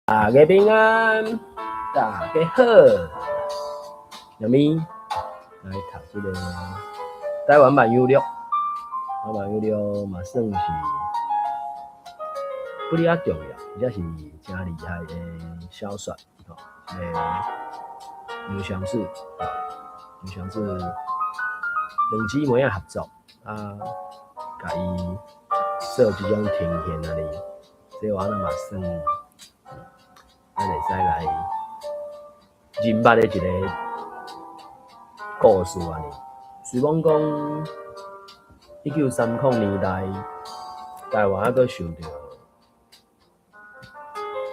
大家平安，大家好。下面來讀這个台灣萬有錄，台灣萬有錄嘛算是不哩仔重要，而且是誠厲害的小說。吼，這个楊相子，楊相子兩姊妹仔合作，啊，共伊做這種呈現按呢，這我嘛算咱會使來認捌的一個故事按呢。雖罔講1930年代，台灣猶閣受著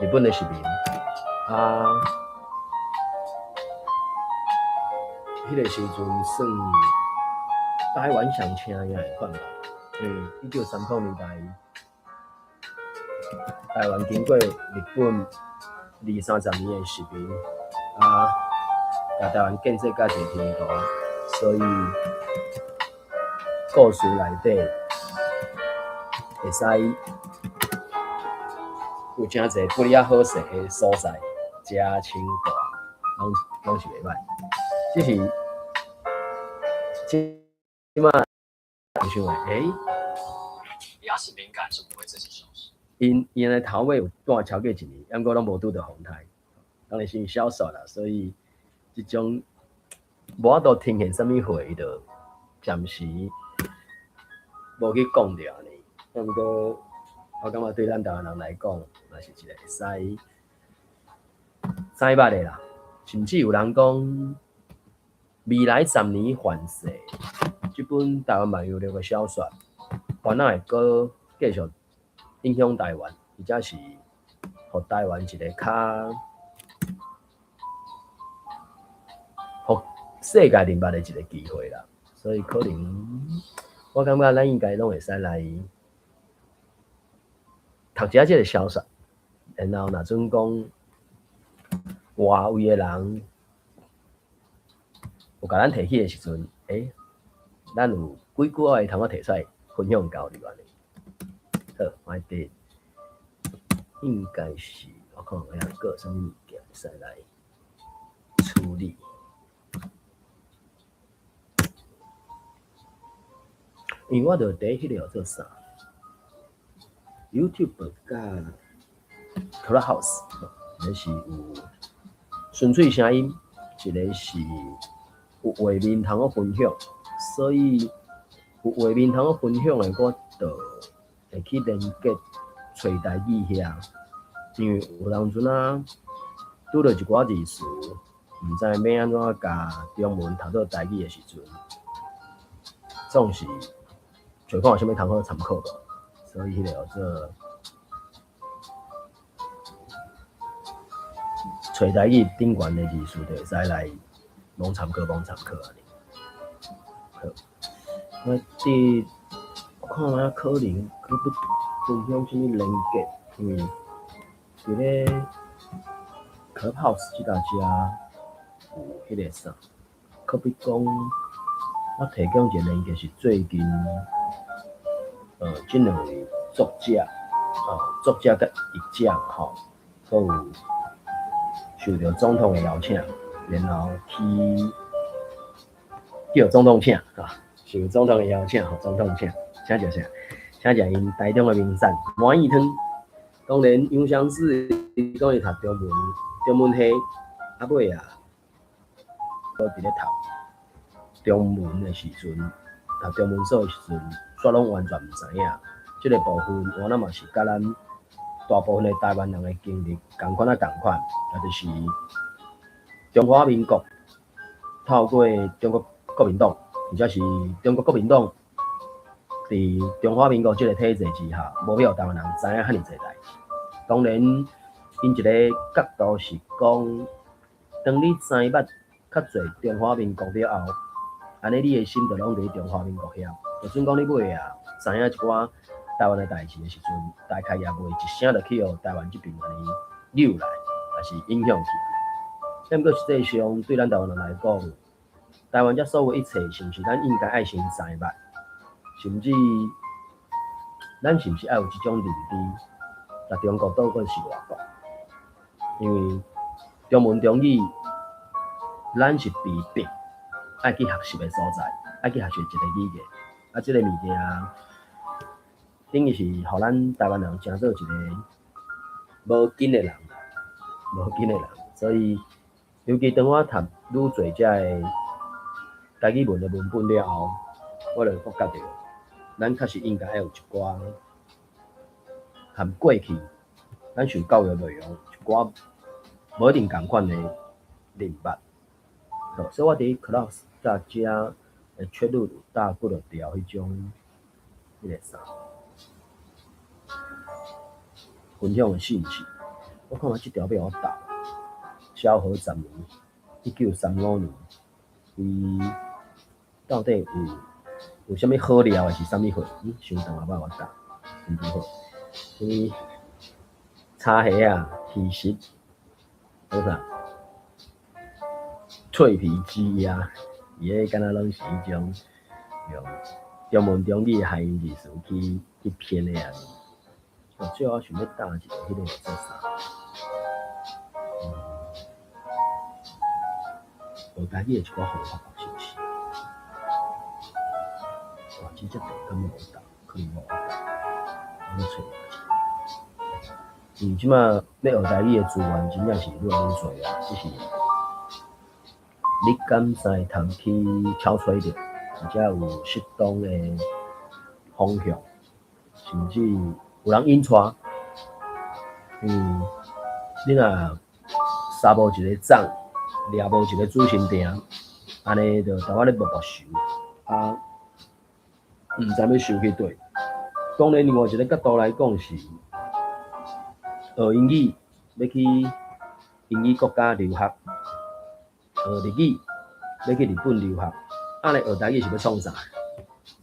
日本的殖民，啊，彼个時陣算台灣上請名的款吧。因為1930年代，台灣經過日本二三十年的殖民，啊，共台灣建設甲一个程度，所以故事內底會使有誠濟不哩仔好勢的所在，食穿住攏攏是袂䆀。只是這擺想的，欸，牙齒敏感是不會自己消失。𪜶𪜶的頭尾有蹛超過一年，毋過攏無拄著風颱。當然是小說啦，所以這種無法度呈現啥物貨，伊就暫時無去講著按呢。毋過我感覺對咱台灣人來講，嘛是一個會使知捌的啦。甚至有人講未來十年凡世，這本台灣萬有錄的小說，原來會閣繼續影響台灣，而且是予台灣一個較予世界認捌的一個機會啦。所以可能我感覺咱應該攏會使來讀一下這个小說，然後若準講外圍的人有共咱提起的時陣，欸，咱有幾句話會通好提出來分享交流按呢。好，我佇應該是我看下閣有啥物物件會使來處理。因為我著佇彼个叫做啥？YouTube 佮 Clubhouse，一个是有純粹聲音，一个是有畫面通好分享，所以有畫面通好分享的，我就會去連結揣台語遐，因為有當陣啊，拄著一寡字詞，毋知欲按怎共中文讀做台語的時陣，總是找看有啥物通好參考無，所以彼個叫做揣台語頂懸的字詞，就會使來罔參考罔參考按呢。好，我佇我看覓可能閣欲分享啥物連結，因為佇咧 Clubhouse 這搭遮有彼个啥，可比講我提供一个連結是最近，這兩位作者，作者佮譯者吼，閣有受著總統的邀請，然後去叫總統請，哈，受總統的邀請，予總統請，請食啥？請食𪜶台中的名產魔芋湯。當然楊相子伊講伊讀中文，中文系，啊尾啊，閣佇咧讀中文的時陣，讀中文所的時陣，煞攏完全毋知影。這个部分，原來嘛是佮咱大部分的台灣人的經歷仝款仔仝款，也就是中華民國透過中國國民黨，或者是中國國民黨佇中華民國這个體制之下，無予台灣人知影遐爾濟代誌。當然，𪜶一个角度是講，當你知捌較濟中華民國了後，按呢你的心就攏佇中華民國遐。就算講你尾仔知影一寡台灣的代誌的時陣，大概也袂一聲就去予台灣這邊按呢扭來，抑是影響去。毋過實際上對咱台灣人來講，台灣這所有一切，是毋是咱應該愛先知捌？甚至咱是毋是愛有這種認知？若中國倒閣是外國？因為中文中語，咱是被逼愛去學習的所在，愛去學習一個語言。啊，這個物件等於是予咱台灣人成做一個無根的人，無根的人。所以，尤其當我讀愈濟遮个台語文的文本了後，我就發覺著，咱確實應該愛有一寡含過去咱受教育內容一寡無一定仝款的認捌。所以我佇 class 佮遮的切入有搭幾落條彼種彼个啥分享的信息。我看覓這條欲予我搭，昭和十年，1935年，伊到底有啥物好料，還是啥物貨？傷長啊，欲予我搭，真拄好。啥物炒蝦仔、魚翅，閣啥？脆皮雞鴨，伊彼敢若攏是彼種用中文中語的諧音字詞去編的按呢。哦，最後我想欲搭一個彼個做啥？學台語的一寡方法，是毋是？哇，真正敢無搭，可能無搭，我咧揣下。因為這馬欲學台語的資源真正是愈來愈濟啊，只是你敢知通去巧揣著，而且有適當的方向，甚至有人引帶。你若捎無一個摠，掠無一個主神定，按呢就台灣咧默默受，啊，毋知欲受去佗。當然，另外一個角度來講是，學英語欲去英語國家留學，學日語欲去日本留學，按呢學台語是欲創啥？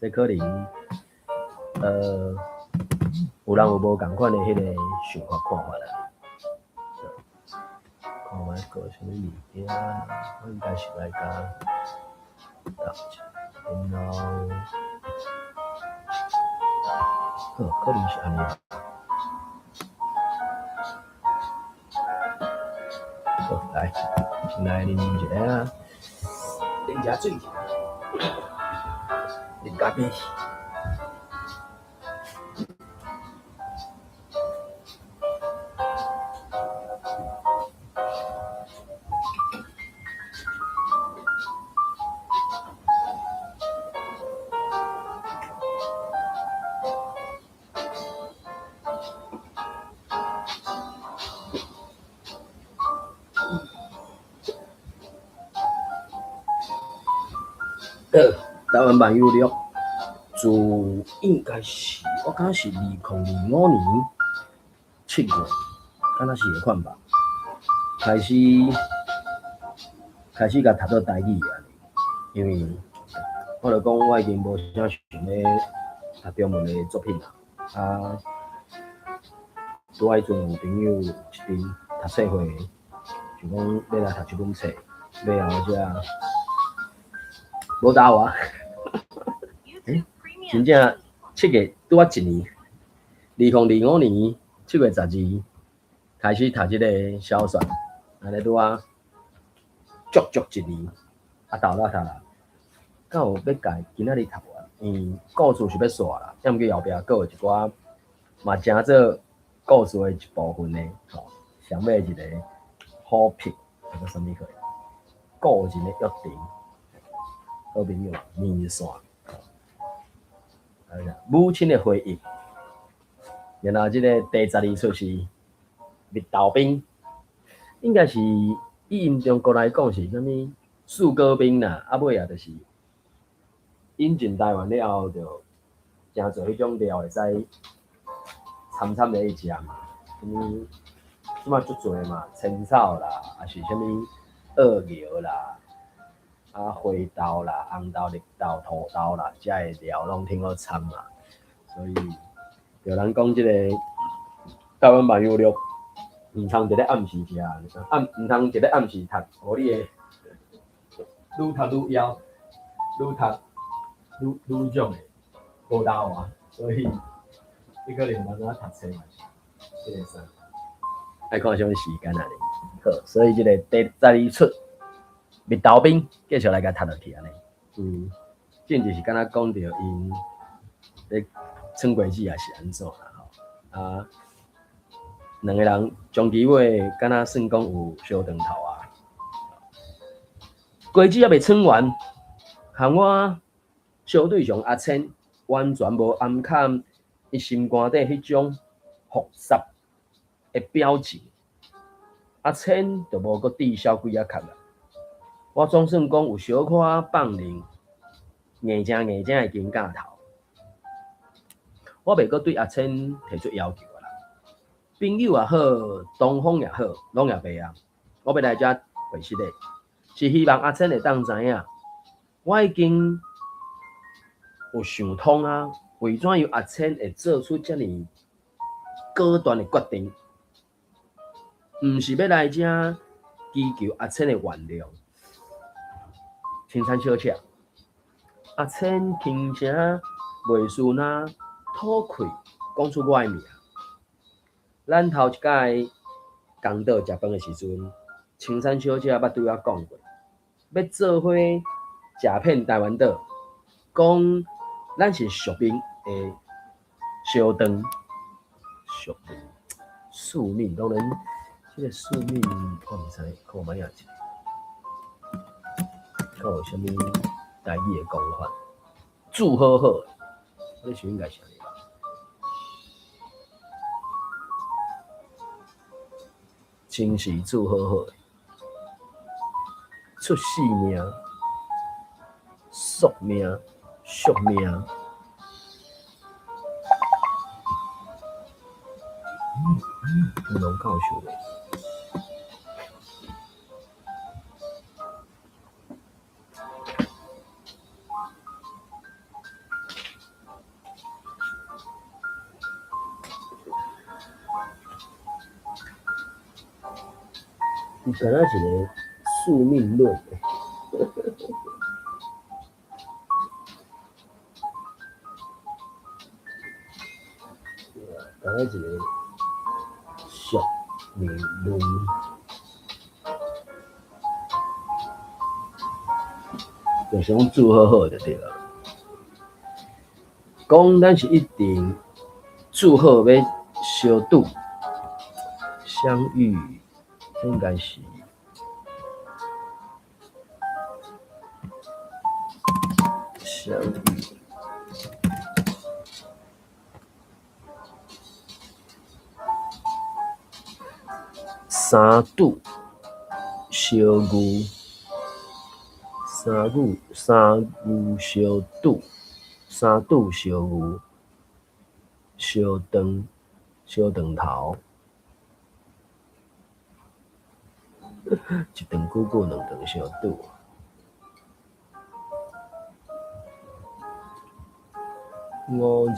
這可能，有人有無仝款的彼個想法看法啦。看覓閣有啥物物件，我應該是來共搭一下，然後，好，可能是按呢。好，來，先來啉一下啊，啉一下水，啉咖啡。台灣漫遊錄自應該是我感覺是2025年7月，敢若是彼款吧，開始共讀做台語按呢，因為我就講我已經無啥想欲讀中文的作品啦，啊，拄仔彼陣有朋友一陣讀冊會，想講欲來讀這本冊，尾後才無答我。欸，真正7月拄仔一年，2025年7月12開始讀這个小說，按呢拄仔足足一年，啊，投啦讀啦，敢有欲共今仔日讀完？因為故事是欲煞啦，抑毋過後壁閣有一寡嘛成做故事的一部分的，吼，上尾一個好評，啊，閣啥物貨？個人的約定，好朋友麵線，母親的回憶，然後這个第12出是蜜豆冰，應該是以𪜶中國來講是啥物四果冰啦，啊尾仔就是引進台灣了後，就誠濟彼種料會使摻摻咧去食嘛，啥物這馬足濟嘛，仙草啦，抑是啥物蚵蟯啦，啊花豆啦、紅豆、綠豆、土豆啦，遮个料攏挺好摻嘛，所以有人講這個台灣漫遊錄毋通佇咧暗時食，毋通佇咧暗時讀，予你會愈讀愈枵，愈讀愈愈種的無豆啊，所以你可能慢慢讀冊嘛是這个啥，愛看啥物時間啊？好，所以這个第十二出蜜豆冰繼續來共讀落去按呢。政治是敢若講著𪜶咧耍果子也是按怎啦吼。啊，兩个人終其尾敢若算講有相當頭啊。果子猶未耍完，和我相對上阿千完全無掩藏伊心肝底彼種複雜的表情。阿千就無閣智痟幾仔殼啦。我總算講有小可放任硬正硬正的肩胛頭。我袂閣對阿千提出要求啦。朋友也好，同風也好，攏也袂啊。我欲來遮會室的，是希望阿千會當知影，我已經有想通啊，為怎樣阿千會做出遮爾果斷的決定？毋是欲來遮祈求阿千的原諒。青山小姐，阿千輕聲袂輸若吐氣講出我的名。咱頭一擺仝桌食飯的時陣，青山小姐捌對我講過，欲做伙食遍台灣島，講咱是宿命的相當，宿命，宿命當然，這个宿命我毋知，看覓仔者，敢有啥物台語的講法？祝好好，我想應該是按呢吧。真是祝好好，出世命、宿命、宿命。龍教授的。伊敢若一个宿命論。敢若一个宿命論，就是講祝好好就對了。講咱是一定祝好欲相拄相遇，這應該是相遇。三拄相遇，三遇三遇相拄，三拄相遇，相當相當頭，一頓久久，兩頓相拄。偶然。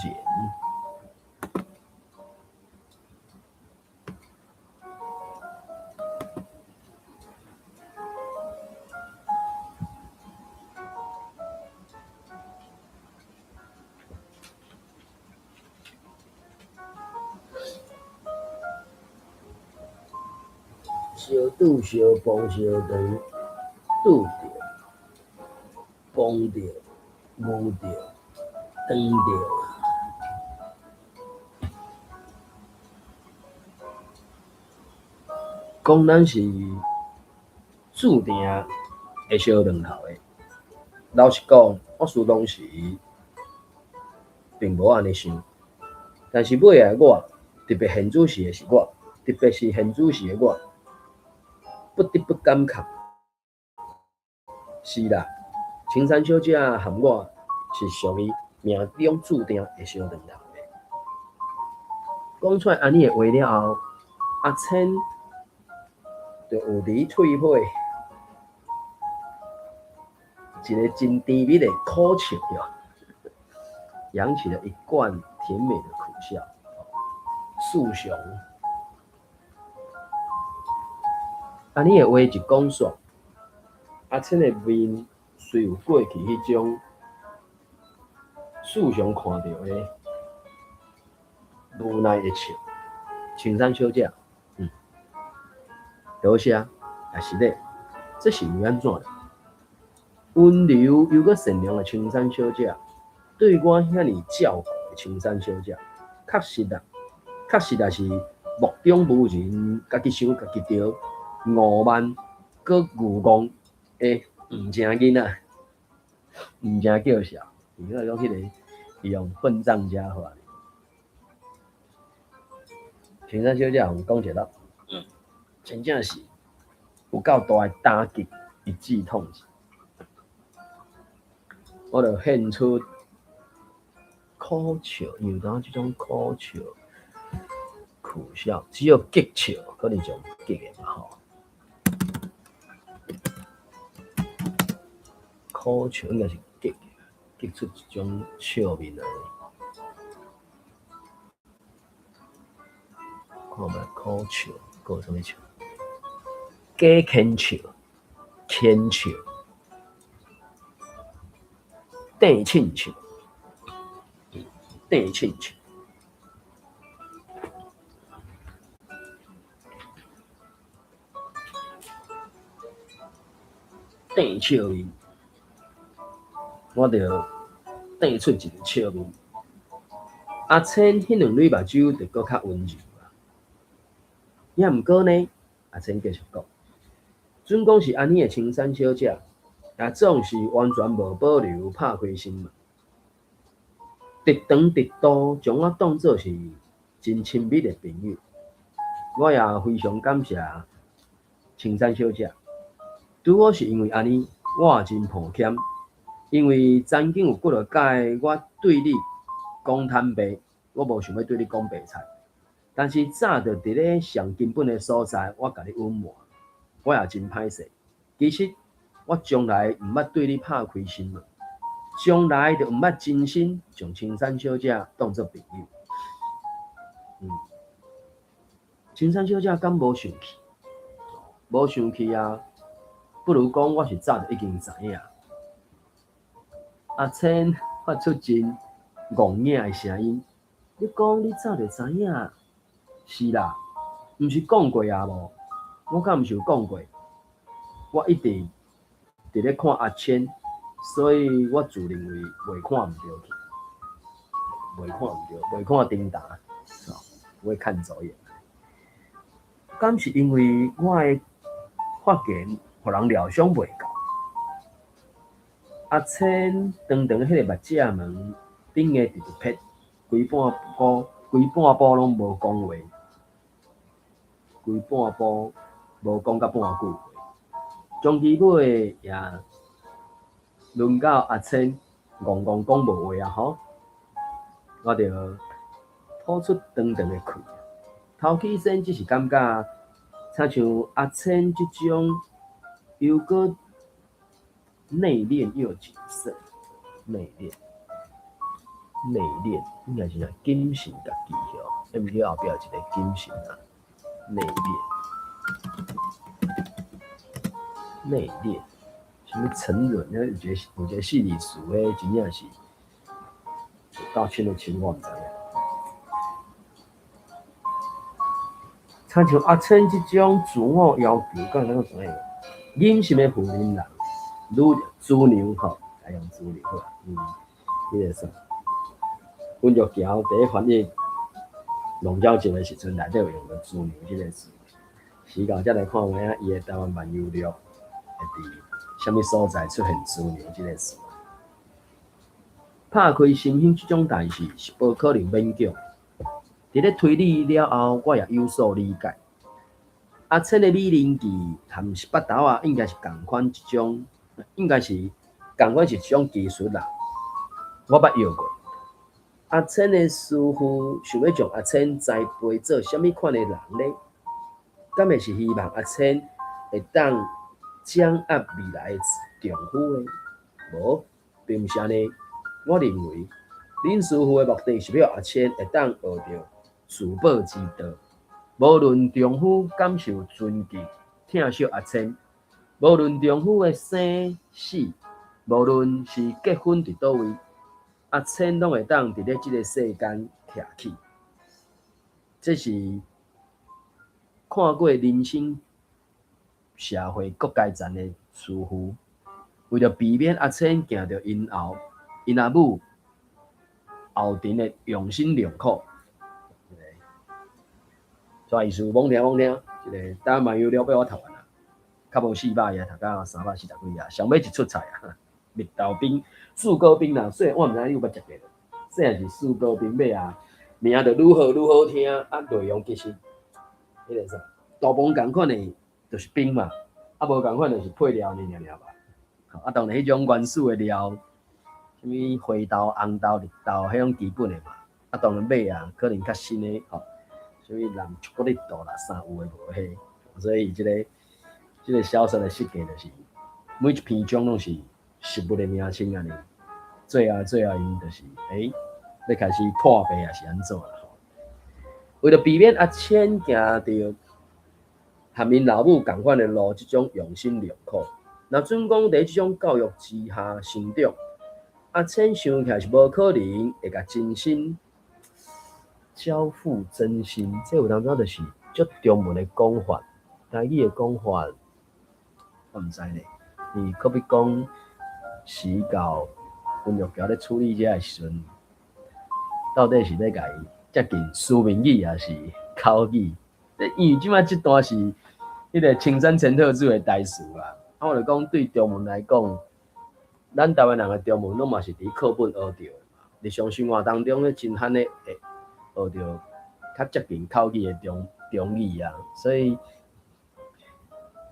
相拄相碰相當，拄著、碰著、遇著、當著。講咱是注定會相撞頭的。老實講，我事當時並無按呢想，但是尾仔我，特別現主時的是我，特別是現主時的我，不得不感慨，是啦，青山小姐和我是屬於命中注定會相撞頭的。講出來按呢的話了後，阿千就有佇喙尾一个真甜蜜的苦笑，揚起了一貫甜美的苦笑。事常，按呢的話一講煞，阿千的面雖有過去彼種時常看著的無奈的笑。青山小姐，多謝，也是咧，這是為按怎？溫柔猶閣善良的青山小姐，對我遐爾照顧的青山小姐，確實啦，確實也是目中無人，家己想家己著，傲慢閣愚戇的毋正囡仔，毋正叫笑。伊講彼个，伊用混帳家話。青山小姐予阮講一落，真正是有夠大的打擊，一記痛擊。我就獻出苦笑，因為當這種苦笑、苦笑，只有激笑，可能就激的嘛吼。苦笑應該是激，激出一種笑面來。看覓苦笑，閣有啥物笑？假牽笑、牽笑。硩凊笑，硩凊笑，硩笑面，我著硩出一个笑面。阿千彼兩蕊目睭就閣較溫柔啊。抑毋過呢，阿千繼續講，準講是按呢的青山小姐。也總是完全無保留拍開心門，直腸直肚將我當做是真親密的朋友。我也非常感謝青山小姐。拄好是因為按呢，我也真抱歉，因為曾經有幾落擺我對你講坦白，我無想欲對你講白菜，但是早就佇咧上根本的所在，我共你隱瞞，我也真歹勢。其實。我從來毋捌對你拍開心門，從來就毋捌真心將青山小姐當做朋友。青山小姐敢無生氣？無生氣啊！不如講我是早就已經知影。阿千發出真戇影的聲音：你講你早就知影？是啦，毋是講過啊無？我敢毋是有講過？我一直佇咧看阿千，所以我自認為袂看毋著去，袂看毋著，袂看叮當，袂看走眼。敢是因為我的發言，予人料想袂到？阿千長長彼個目脊毛頂个直直撇，規半晡，規半晡攏無講話，規半晡無講甲半句話。終其尾也輪到阿千戇戇講無話啊吼！我就吐出長長的氣，頭起先只是感覺，親像阿千這種猶閣內斂又謹慎，內斂，內斂應該是啥？謹慎家己吼，毋過後壁有一個謹慎啊，內斂。內斂，啥物沉穩？有一個有一個四字詞，彼真正是有夠深的深，我毋知影。親像阿千這種自我要求，敢會當知影？忍心的婦人人，女主娘吼，愛用主娘好啊。彼個啥，阮玉橋佇咧翻譯龍爪症的時陣，內底有用著主娘這個詞。時到才來看覓仔，伊的台灣漫遊錄會佇啥物所在出現主娘這個詞？拍開心胸這種代誌是無可能勉強。佇咧推理了後，我也有所理解。阿千的美人計含十八豆仔，應該是仝款一種，應該是仝款是一種技術啦。我捌藥過。阿千的師父想欲將阿千栽培做啥物款的人呢？敢會是希望阿千會當掌握未來的丈夫呢？無，並毋是按呢。我認為，恁師父的目的是欲阿千會當學著自保之道。無論丈夫敢受尊敬、疼惜阿千，無論丈夫的生死，無論是結婚佇佗位，阿千攏會當佇咧這个世間徛起。這是看過人生社會各階層的師傅，為著避免阿千行著𪜶後，𪜶阿母後塵的用心良苦。啥意思？罔聽罔聽，這个台灣漫遊了被我讀完啦，較無400頁，讀到340幾頁，上尾一出菜啊，蜜豆冰、四果冰啦，雖然我毋知影你有捌食過無，雖然是四果冰尾啊，名就愈好愈好聽，啊內容其實彼个啥，大部分仝款的，就是冰嘛，啊無仝款就是配料爾爾爾吧。啊當然彼種原始的料，啥物花豆、紅豆、綠豆，彼種基本的嘛。啊當然尾啊，可能較新的吼，啥物藍巧克力豆啦，啥有的無的。所以這个小說的設計就是，每一篇章攏是食物的名稱按呢。最後最後𪜶就是，欸，欲開始破病也是按怎啦吼。為著避免阿千行著和𪜶老母仝款的路，這種用心良苦。若準講佇這種教育之下成長，阿千想起來是無可能會共真心交付真心。這有當時就是足中文的講法，台語的講法，我毋知呢。伊可比講時到溫玉橋咧處理這的時陣，到底是欲共伊接近書面語抑是口語？因為這擺這段是彼个青山千鶴子的台詞啦。啊，我就講對中文來講，咱台灣人的中文攏嘛是佇課本學著的嘛。日常生活當中咧，真罕咧會學著較接近口語的中中語啊。所以，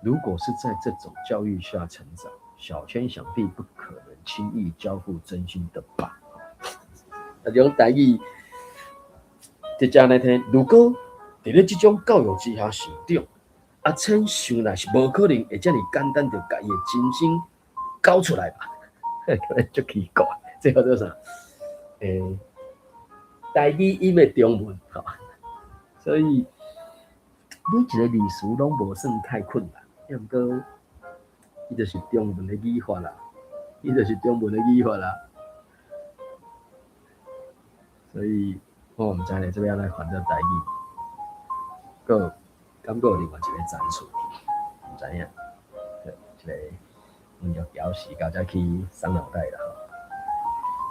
如果是在這種教育下成長，小千想必不可能輕易交付真心的吧？啊，這種台語直接來聽，如果佇咧這種教育之下成長，阿千想來是無可能會遮爾簡單就共伊的真心交出來吧？足奇怪，這叫做啥？台語音的中文，吼，所以每一个字詞攏無算太困難，抑毋過伊就是中文的語法啦，伊就是中文的語法啦。所以我毋知咧，這欲按怎翻做台語，閣感覺有另外一个層次，毋知影，這个阮就表示到遮去傷腦袋啦。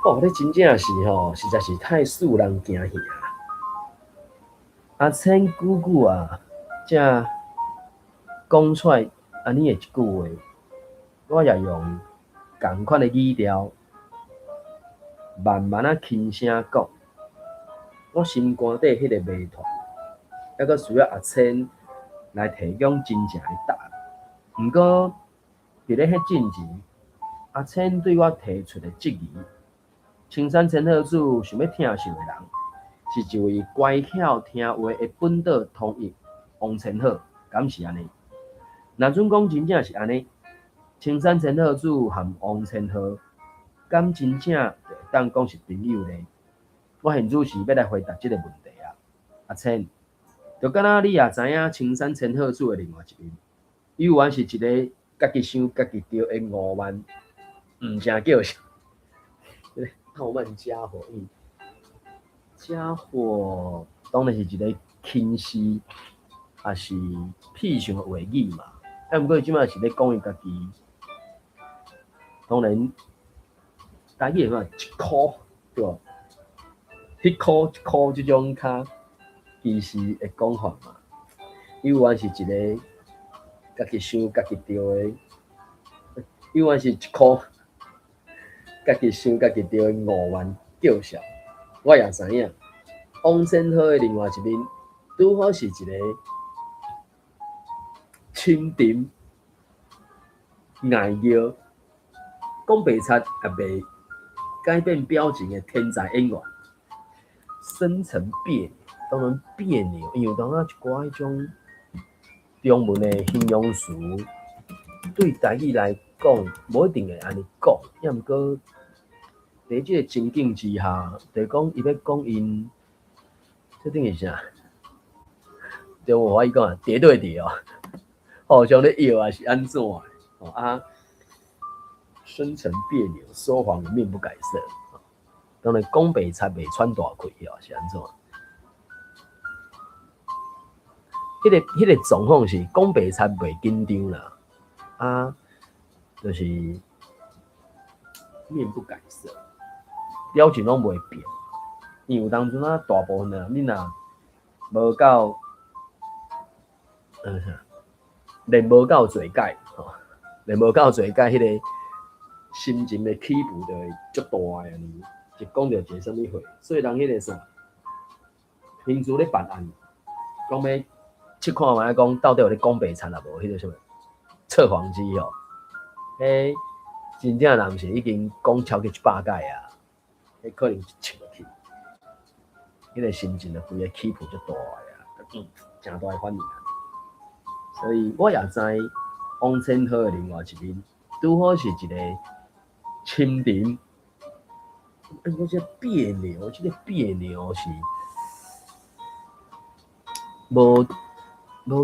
哦，這真正是吼，實在是太使人驚嚇。阿千久久啊，才講出來按呢的一句話，我也用仝款的語調，慢慢仔輕聲講。我心肝底彼个謎團，猶閣需要阿千來提供真正的答案。毋過，佇咧彼陣時，阿千對我提出的質疑，青山千鶴子想欲疼惜的人，是一位乖巧聽話的本島通譯王千鶴，敢是按呢？若準講真正是按呢，青山千鶴子和王千鶴，敢真正就會當講是朋友呢？我現此時欲來回答這个問題啊，阿千，就敢若你也知影青山千鶴子的另外一面，伊猶原是一个家己想家己著的傲慢，毋成叫啥？傲慢傢伙，伊傢伙當然是一个輕視，抑是屁想的話語嘛。啊，毋過伊這擺是咧講伊家己，當然，台語會講一箍對無？彼箍一箍這種較歧視的講法嘛。伊猶原是一个家己想家己著的，伊猶原是一箍家己想家己著的傲慢叫囂。我也知影，王千鶴的另外一面，拄好是一个深沉、硬拗、講白賊也袂改變表情的天才演員。深層彆扭，當然彆扭，因為有當仔一寡彼種中文的形容詞，對台語來講，無一定會按呢講，抑毋過佇這个情境之下，就是講伊欲講𪜶，這等於啥？中文我伊講啊，疊對疊哦，互相咧搖抑是按怎的？哦啊，深層彆扭，說謊面不改色。當然講白賊袂喘大氣哦，是按怎？彼个狀況是講白賊袂緊張啦，啊，就是面不改色，表情攏袂變。因為有當陣啊，大部分的人，你若無夠，啥，練無夠濟擺吼，練無夠濟擺，彼個心情的起伏就會足大的按呢。一講著一个啥物話，所以人彼個啥，刑事咧辦案，講欲試看覓講到底有咧講白賊抑無？彼個啥物測謊機哦，彼真正若毋是已經講超過100擺啊，彼可能一測落去，彼個心情就規个起伏足大的啊，誠大的反應啊。所以我也知王千和的另外一面，拄好是一個深沉。欸，我這別扭，這個別扭是無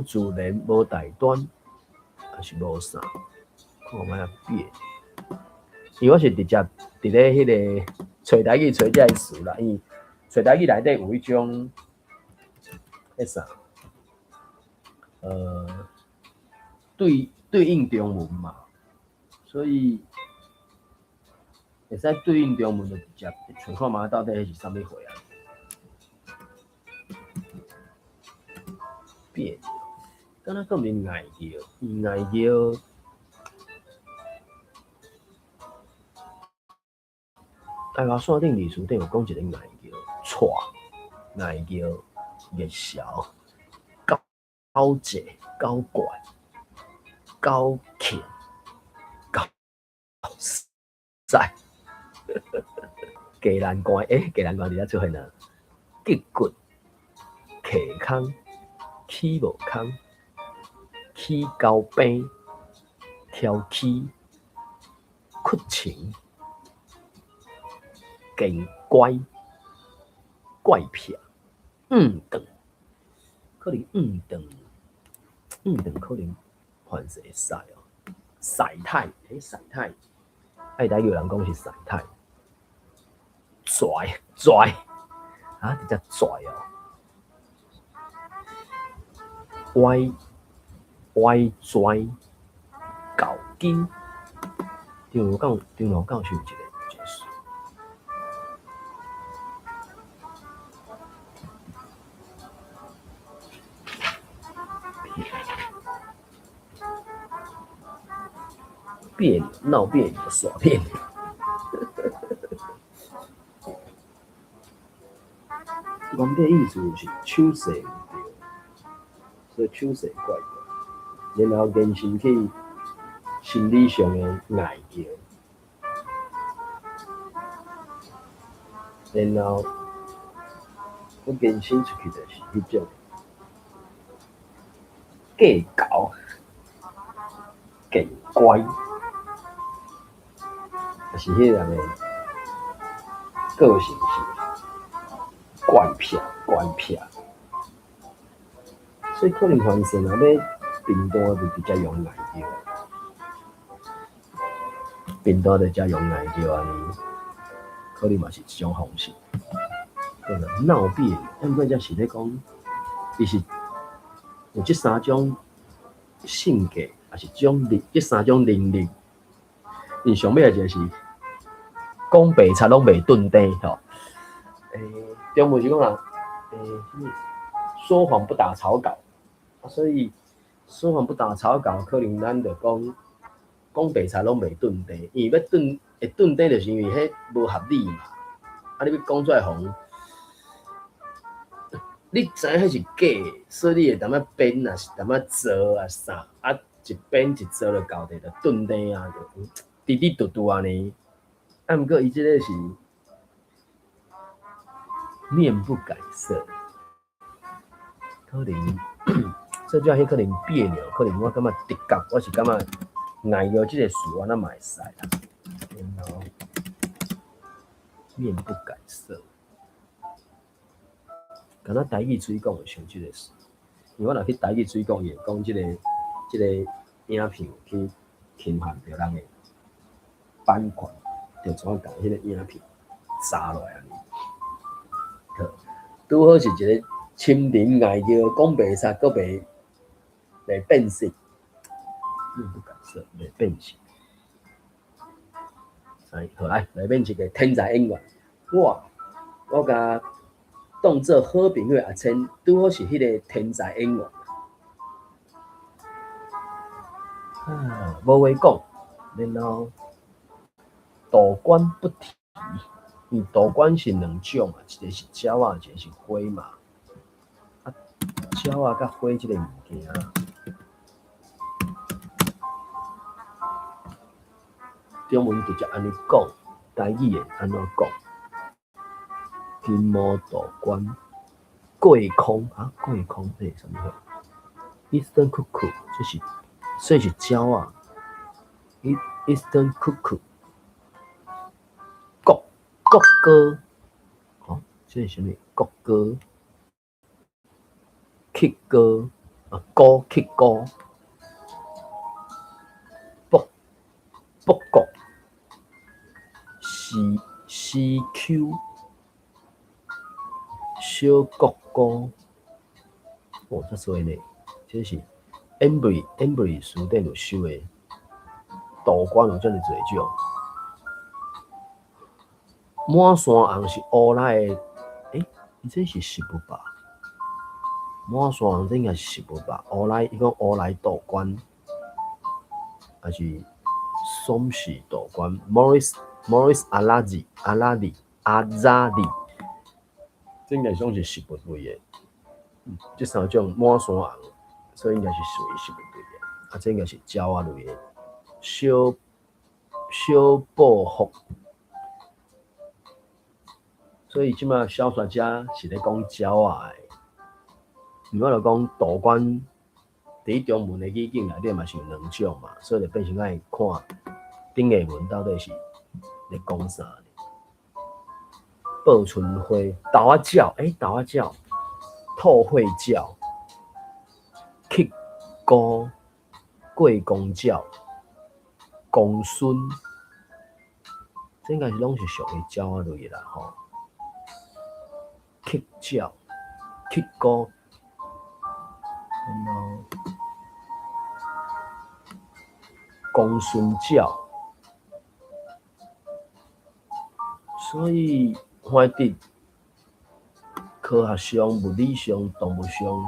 自然、無大端，抑是無啥？看覓啊別？因為我是直接佇咧彼個揣台語揣這个詞啦，因為揣台語內底有彼種彼啥？對應中文嘛，所以會使對應中文就直接揣看覓到底彼是啥物貨啊？別扭，敢若閣毋是礙叫，伊礙叫。台話線頂歷史頂有講一個礙叫，錯礙叫熱潲搞濟搞怪搞庆搞屎。鸡難關，欸，雞難關佇遐出現啊！結骨、溪空、起無空、起高病、挑起、屈情、見乖、怪癖、斷，可能斷，斷可能凡是會使哦。曬太，欸，曬太，愛台語有人講是曬太。拽拽啊！直接拽哦，歪歪拽搞筋，張羅教授一个词。別扭，鬧別扭，耍別扭。原底意思是手勢毋對，所以手勢怪怪，然後延伸去心理上的礙叫，然後閣延伸出去就是彼種計較、見乖，抑是彼個人的個性是怪癖、怪癖，所以可能凡事若欲評斷，就直接用礙叫，評斷就直接用礙叫按呢，可能嘛是一種方式。對啦，鬧別扭，毋過這是咧講，伊是有這三種性格，抑是這三種能力。因上尾一個是講白賊攏袂頓地吼。中文是講啊，啥物？說謊不打草稿，啊，所以說謊不打草稿，可能咱就講講白賊攏袂頓地，因為欲頓會頓地，就是因為彼無合理嘛。啊，你欲講出來，予人你知影彼是假的，所以你會淡仔編啊，是淡仔做啊啥，啊一編一做就到底就頓地啊，就滴滴嘟嘟按呢。啊，毋過伊這个是面不改色，可能這種彼可能別扭，可能我感覺直覺，我是感覺礙叫這个詞，按呢嘛會使啦。然後面不改色，敢若台語水講會像這个詞，因為我若去台語水講，伊會講這個影片有去侵犯著人的版權，就怎啊共彼个影片砸落來按呢。好，拄好是一个深林愛叫，講袂煞，閣袂變色，面不改色，袂變色。來，好來，來變一個天才演員。我共當做好朋友的阿千，拄好是彼个天才演員。啊，無話講，然後道觀不提，因為道觀是兩種嘛，一个是鳥仔，一个是花嘛。啊，鳥仔佮花這个物件，中文直接按呢講，台語會按怎講？金毛道觀過空啊，過空這是啥物貨？Eastern Cuckoo，這是所以是鳥仔。Eastern Cuckoo，國國歌，哦，這是啥物？國歌，乞歌啊，歌乞歌，北北國，西西丘，小國歌，哦，遮濟呢，這是 Embree Embree 詞典有收的。道觀有遮爾濟種，滿山紅是烏來的，欸，伊這是食物吧？滿山紅這應該是食物吧？烏來，伊講烏來道觀，還是松氏道觀？Morris Morris 阿拉吉阿拉里阿扎里，這應該攏是食物類的。這三種滿山紅，所以應該是屬於食物類的。啊，這應該是鳥仔類的。小小報復，所以這馬小說家是咧講鳥仔的，毋過就講道觀佇中文的語境內底嘛是有兩種嘛，所以就變成愛看頂下文到底是咧講啥。報春花、豆仔鳥，欸，豆仔鳥、吐血鳥、乞孤、過公鳥。公孫，這應該是攏是屬於鳥仔類的啦吼。乞鳥、乞孤，然後公孫鳥，所以反正科學上、物理上、動物上，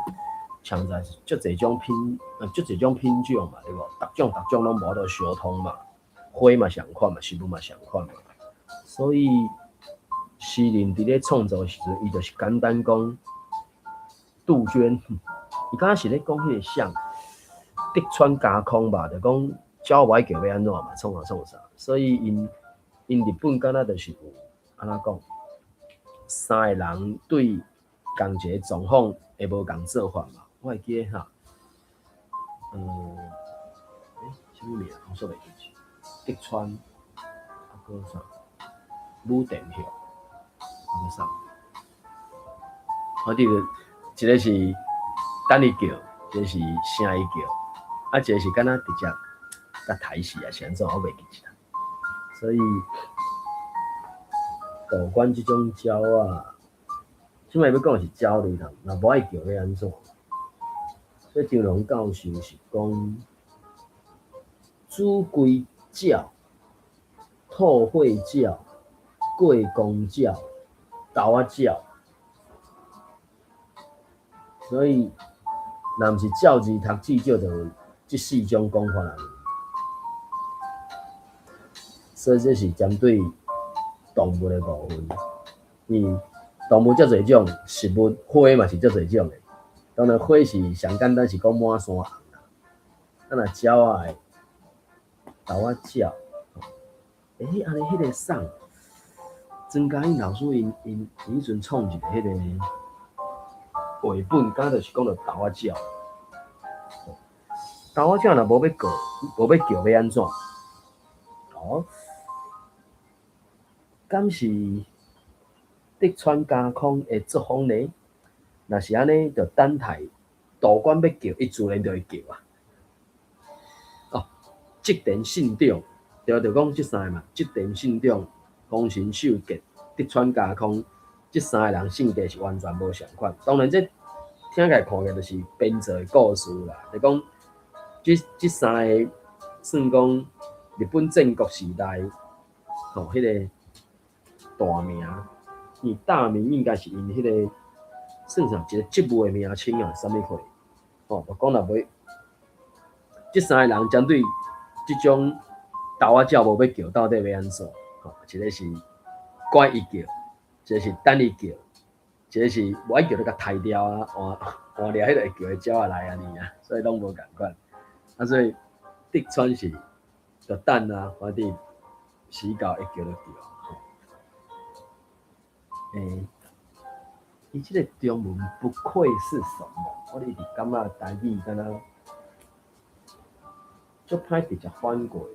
像在足濟種品，足濟種品種嘛，對無？逐種逐種攏無法度相通嘛，花嘛相款嘛，食物嘛相款嘛。所以詩人佇咧創作的時陣，伊就是簡單講杜鵑，伊敢若是咧講彼個啥，德川家康吧，就講鳥無愛叫欲按怎嘛，創啥創啥。所以𪜶𪜶日本敢若就是有按怎講，三个人對仝一个狀況會無仝做法嘛。我會記得哈，欸，啥物名？我煞袂記住。德川，啊，閣啥？武田秀，啊，閣啥？反正一个是等伊叫，一个是聲伊叫，啊，一個是敢若直接共刣死啊，是按怎？我袂記得啦。所以，道觀這種鳥仔，這擺欲講的是鳥類啦，若無愛叫欲按怎？所以張龍教授是講，子規鳥、吐血鳥、過公鳥、豆仔鳥，所以若毋是鳥字讀，至少就有這四種講法啦。所以這是針對動物的部分，因為動物遮濟種，食物花嘛是遮濟種的。當然，花是上簡單，是講滿山紅啦。啊，若鳥仔的豆仔鳥，欸，按呢彼个送，庄嘉欣老師𪜶𪜶彼陣創一个彼個繪本，敢若就是講著豆仔鳥。豆仔鳥若無欲告，無欲叫，欲按怎？哦，敢是德川家康的作風呢？若是按呢，就等待道觀欲叫，伊自然就會叫啊。哦，織田信長，對，就講這三个嘛，織田信長、豐臣秀吉、德川家康，這三个人性格是完全無相款。當然，這聽起來看起來就是編造的故事啦。就講這三个算講日本戰國時代吼，彼個大名，伊大名應該是𪜶彼個算啥一個職務的名稱啊，啥物貨？吼，就講若袂，這三个人針對這種豆仔鳥無欲叫，到底欲按怎？吼，一个是管伊叫，一個是等伊叫，一個是無愛叫就共刣掉啊，換換掠彼個會叫的鳥仔來按呢啊，所以攏無仝款。啊，所以德川是就等啊，反正時到會叫就叫。欸，伊這個中文不愧是什麼？我一直感覺台語敢若足歹直接翻過。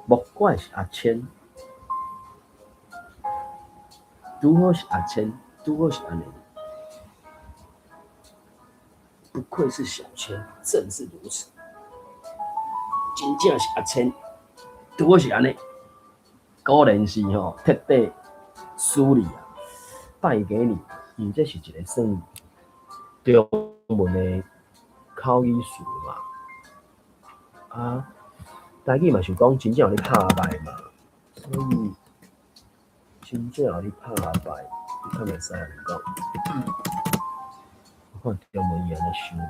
莫怪是阿千，拄好是阿千，拄好是按呢。不愧是小千，正是如此。真正是阿千，拄好是按呢。果然是吼，徹底輸你啊！敗給你，因這是一個算中文的口語詞嘛。啊，台語嘛是講真正有咧拍敗嘛，所以真正有咧拍敗，你敢會使按呢講？我看中文伊按呢想無？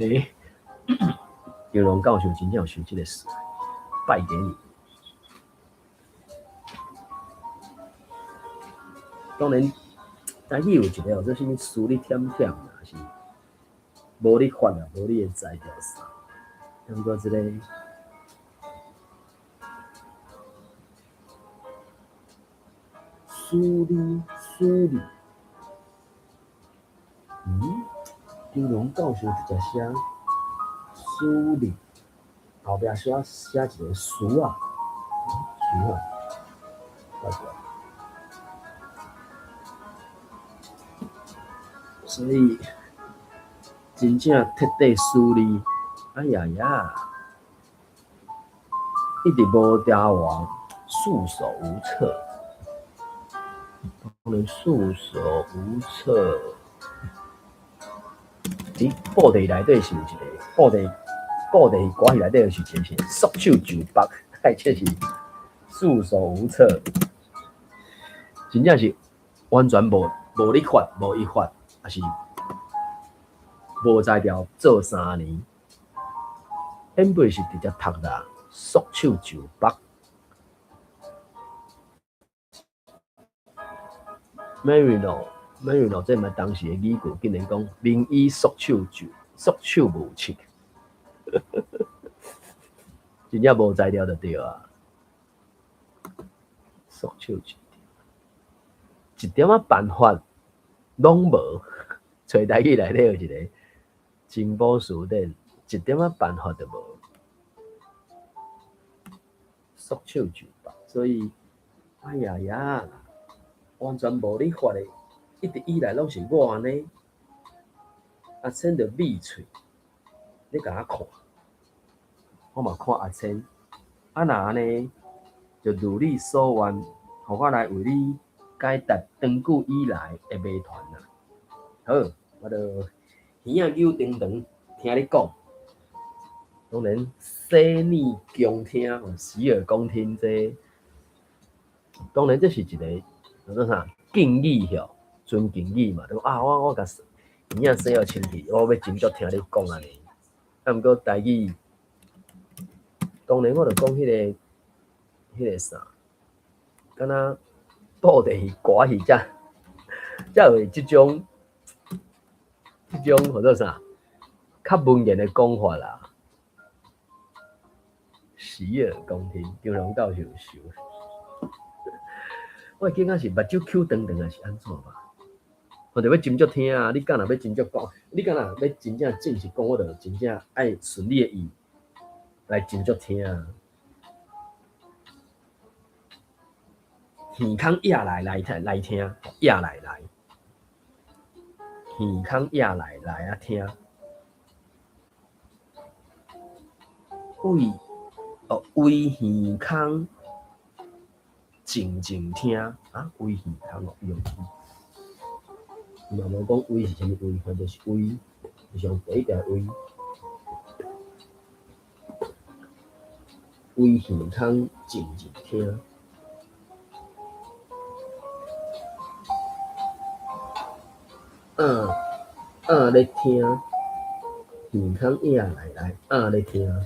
欸，杨龍教授真正有想這个事，敗給你。當然，台語有一个叫做啥物輸你忝忝啦，是無你法啊，無你的才調啥。毋過這个輸你輸你，嗯，張龍教授直接寫輸你，後壁寫寫一个輸啊，輸啊，怪怪。所以真正徹底輸你，哎呀呀，一直無調活，束手無策。當然束手無策。佇布袋內底是有一个布袋，布袋歌戲內底是一个是束手就縛，哎，這是束手無策，真正是完全無你法，無伊法，抑是無才調做3年，演輩是直接讀啦，束手就縛。Marino，Marino，這嘛當時的語句，竟然講名醫束手無策，真正無才調就對啊。束手就一點仔辦法攏無，揣台語內底有一个情報辭典，一點仔辦法都無，束手就縛。所以，哎呀呀，完全無你法的，一直以來攏是我按呢。阿千就抿喙，咧共我看，我嘛看阿千。啊，若按呢，就如你所願，予我來為你解答長久以來的謎團啊！好，我就耳仔扭長長聽你講。當然，洗耳恭聽，洗耳恭聽這個，當然這是一個叫做啥敬語吼，尊敬語嘛。就講啊，我共耳仔洗予清氣，我欲真足聽你講按呢。啊，毋過台語，當然我就講彼個啥，敢若布袋戲、歌戲才有這種叫做啥，較文言的講法啦。洗耳恭聽，張龍教授想。我會記得是目睭抾長長，還是按怎吧？我就欲斟酌聽啊！你敢若欲斟酌講，你敢若欲真正正式講，我就真正愛順你的意來斟酌聽啊。耳孔壓來來聽來聽，壓來來，耳孔壓來來啊聽。為哦，為耳孔靜靜聽，啊，威耳空哦，伊用伊嘛無講威是啥物威，反正是威，上第一條威。威耳空靜靜聽。暗暗咧聽，耳空影來來，暗咧聽，耳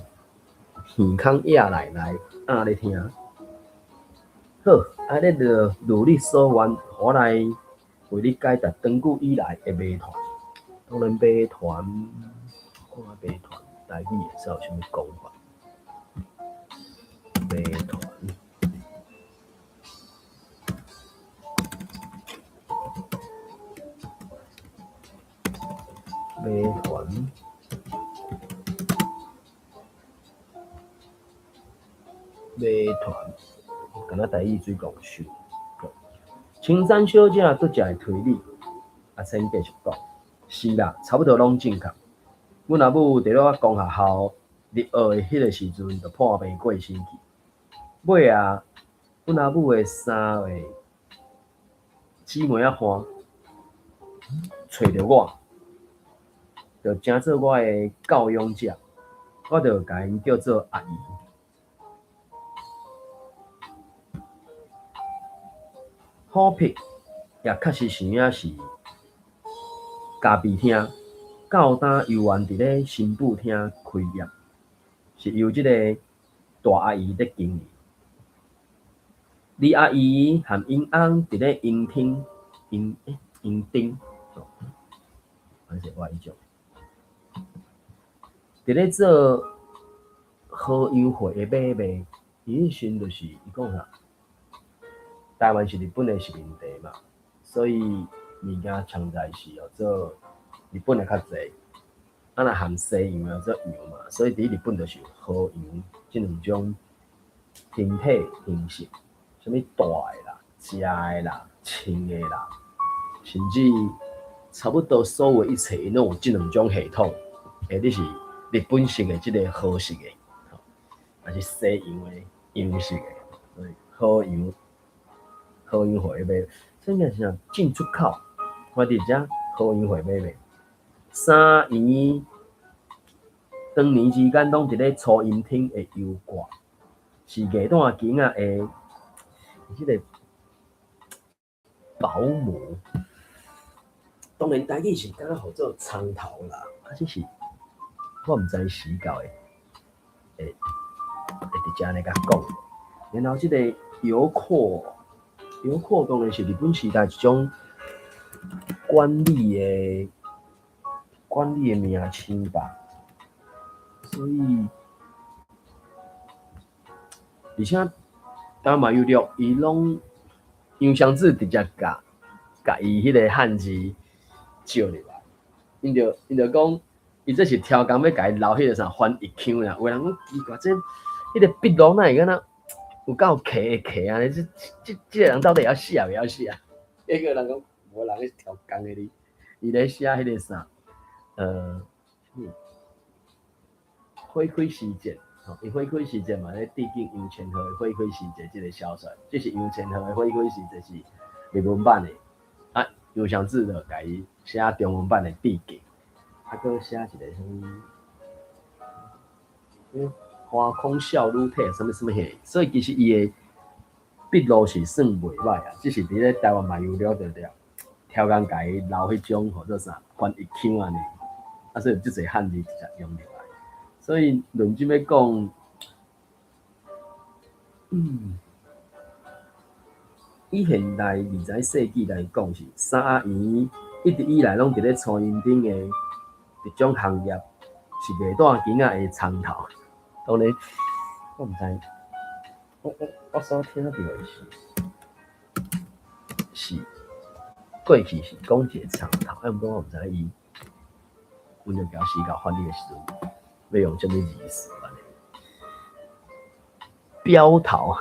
空影來來，暗咧聽。好，按呢就如你所願，我來為你解答長久以來的謎團。當然謎團，看謎團台語會使有啥物講法？謎團，謎團，謎團，敢若台語水講秀。青山小姐拄才會推理，阿仙繼續講，是啦，差不多攏正確。阮阿母佇咧我公學校入學的彼个時陣，就破病過身去。尾仔，阮阿母的三个姊妹仔花揣著我，就成做我的教養者，我就共𪜶叫做阿姨。虎皮也確實像影是咖啡廳，到今猶原佇咧新婦廳開業，是由這個大阿姨咧經營。二阿姨和𪜶翁佇咧營廳、營營頂，還是我彼種，佇咧做和洋貨的買賣。伊彼時就是伊講啥？台灣是日本的殖民地嘛，所以物件常在是號做日本的較濟，啊若含西洋的做洋嘛，所以佇日本就是和洋這兩種形體形式，啥物戴的啦、食的啦、穿的啦，甚至差不多所有一切，𪜶攏有這兩種系統，或者是日本式的這个和式的，抑是西洋的洋式的，所以和洋。和洋貨買，這物件是啥？進出口，我佇遮和洋貨買賣。三姨當年之間攏佇咧初音廳的油掛，是藝大囡仔的這个保姆。當然，台語是敢若號做蔥頭啦，啊，只是我毋知時教會會會佇遮按呢共講。然後這个油闊。油闊當然是日本時代一種管理的名稱吧，所以而且台灣有錄，伊攏楊雙子直接共共伊彼个漢字借入來，𪜶就講，伊這是超工欲共伊留彼个啥翻譯腔啦，有人講奇怪，這彼个筆錄哪會敢若有夠客的客按呢，這個人到底會曉寫袂曉寫？彼個人講無人咧超工的哩，伊咧寫彼个啥，花開時節，吼，伊花開時節嘛咧致敬楊千鶴的《花開時節》這个小說，這是楊千鶴的《花開時節》是日文版的，啊，楊雙子就共伊寫中文版的致敬，啊，閣寫一个啥物，花空少女體，啥物啥物彼，所以其實伊的筆路是算袂䆀啊，只是佇咧台灣嘛有了著了，超工共伊留彼種號做啥翻譯腔按呢，啊，所以足濟漢字直接用入來，所以論真欲講，以現代二十世紀來講，是三阿姨一直以來攏佇咧初音頂的一種行業，是袂帶囡仔的蔥頭。當然，我毋知，我所聽著的是，是過去是講一個蔥頭，啊，毋過我毋知伊，阮就表示甲翻譯的時陣，欲用啥物字詞按呢？標頭、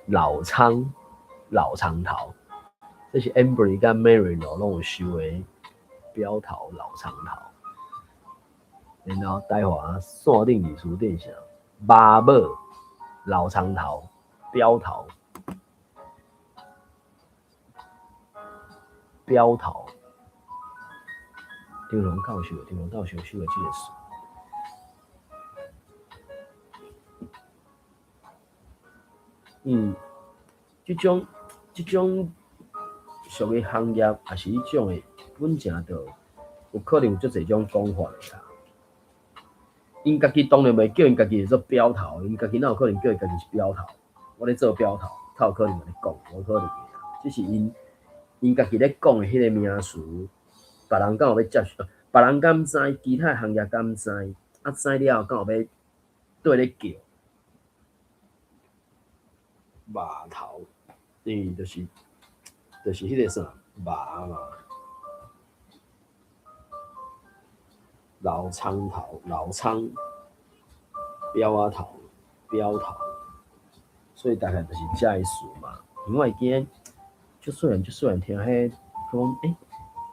老蔥、老蔥頭，這是 Amberley 佮 Marino 攏有收的標頭、老蔥頭。然後台華線頂歷史頂啥？媽寶、老蔥頭、標頭，標頭，張龍教授，張龍教授收的這个詞。這種屬於行業，抑是彼種的，本正就有可能有足濟種講法的啦。𪜶家己當然袂叫𪜶家己做標頭，𪜶家己哪有可能叫伊家己是標頭？我咧做標頭，較有可能按呢講，無可能的啦。只是𪜶家己咧講的彼个名詞，別人敢有欲接受？別人敢知？其他行業敢知？啊，知了後敢有欲綴咧叫？峇頭，因為就是彼個啥峇嘛，老倉頭、老倉、標仔頭、標頭，所以大概就是這个詞嘛。因為我會記得，足細漢足細漢聽彼講，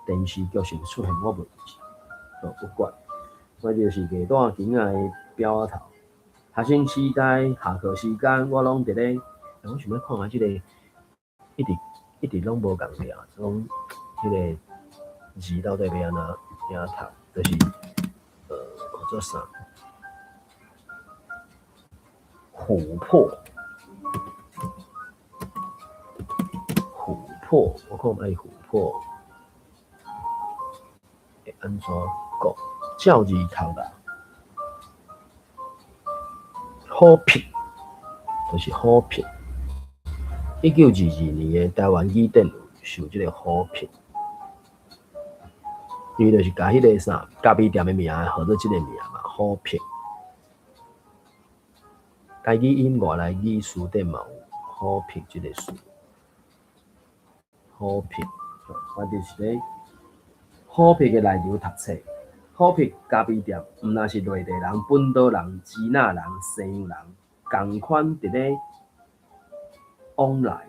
電視劇是出現，我袂記，哦，不管，反正就是雞蛋墘仔的標仔頭。學生時代下課時間，我攏佇咧。我想欲看覓這个，一直一直攏無仝調，講彼个字到底欲按怎按怎讀，就是叫做啥？琥珀，琥珀，我看覓琥珀會按怎講？照字讀啦，虎皮，就是虎皮。1922年的台灣語典有收這个虎皮，因為就是共彼个啥咖啡店的名號做這个名嘛，虎皮。台語音外來語詞典嘛有虎皮這个詞，虎皮，反正是咧虎皮的內容讀冊，虎皮咖啡店毋但是內地人、本島人、支那人、西洋人仝款佇咧往來，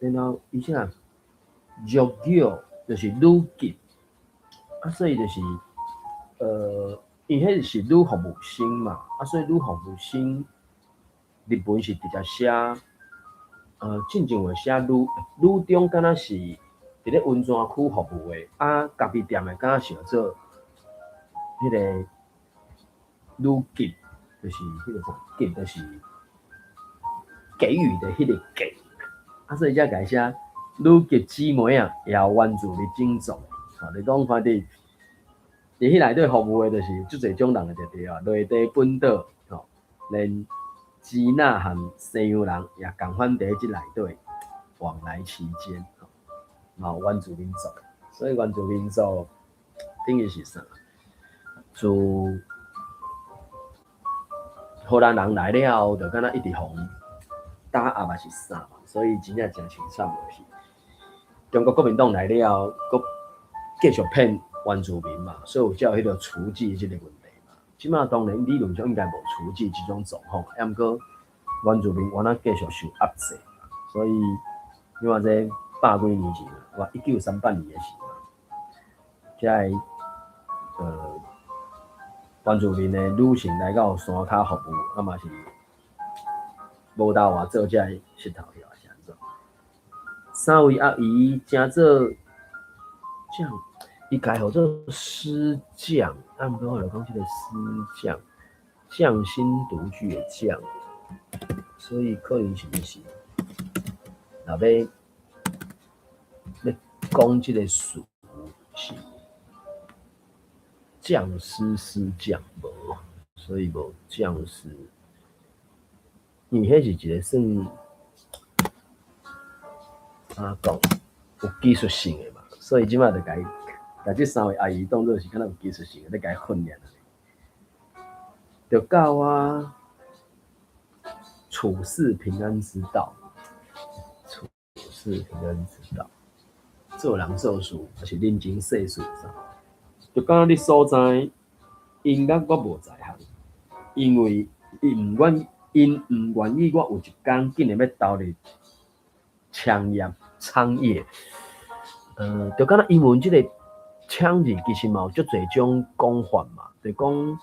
然後伊啥弱叫就是女給，啊，所以就是，因彼是女服務生嘛，啊，所以女服務生日文是直接寫，進前會寫女女中，敢若是佇咧溫泉區服務的，啊，咖啡店的敢若是叫做彼个女給，就是彼个啥給，就是給予的彼个給，啊，所以才共伊寫女給姊妹啊，也有原住民種族的，吼，你講反正佇彼內底服務的，就是足濟種人的就對啊，內地本島吼，連支那和西洋人也仝款佇這內底往來其間，吼，嘛有原住民族，所以原住民族等於是啥？自荷蘭人來了後，就敢若一直予打壓嘛是啥嘛，所以真正誠凄慘就是中國國民黨來了後，閣繼續騙原住民嘛，所以有才有彼個雛妓這个問題嘛。這馬當然理論上應該無雛妓這種狀況，啊，毋過原住民原來繼續受壓制，所以你看這百幾年前，哇，1938年的時，這个原住民的女性來到山跤服務，啊嘛是無斗活做這个穑頭曉是按怎？三位阿姨成做匠，伊家號做師匠，啊，毋過我來講這个師匠，匠心獨具的匠，所以可能是毋是？若欲欲講這个詞是匠師師匠無，所以無匠師，因為彼是一个算按怎講有技術性的嘛，所以這馬就共伊，共這三位阿姨當做是敢若有技術性的，咧共伊訓練。就教我處世平安之道，處世平安之道，做人做事，抑是人情世事啥，就敢若你所在音樂我無在行，因為𪜶毋願意我有一工竟然欲投入商業產業，就敢若英文這个搶字其實嘛有足濟種講法嘛，就講，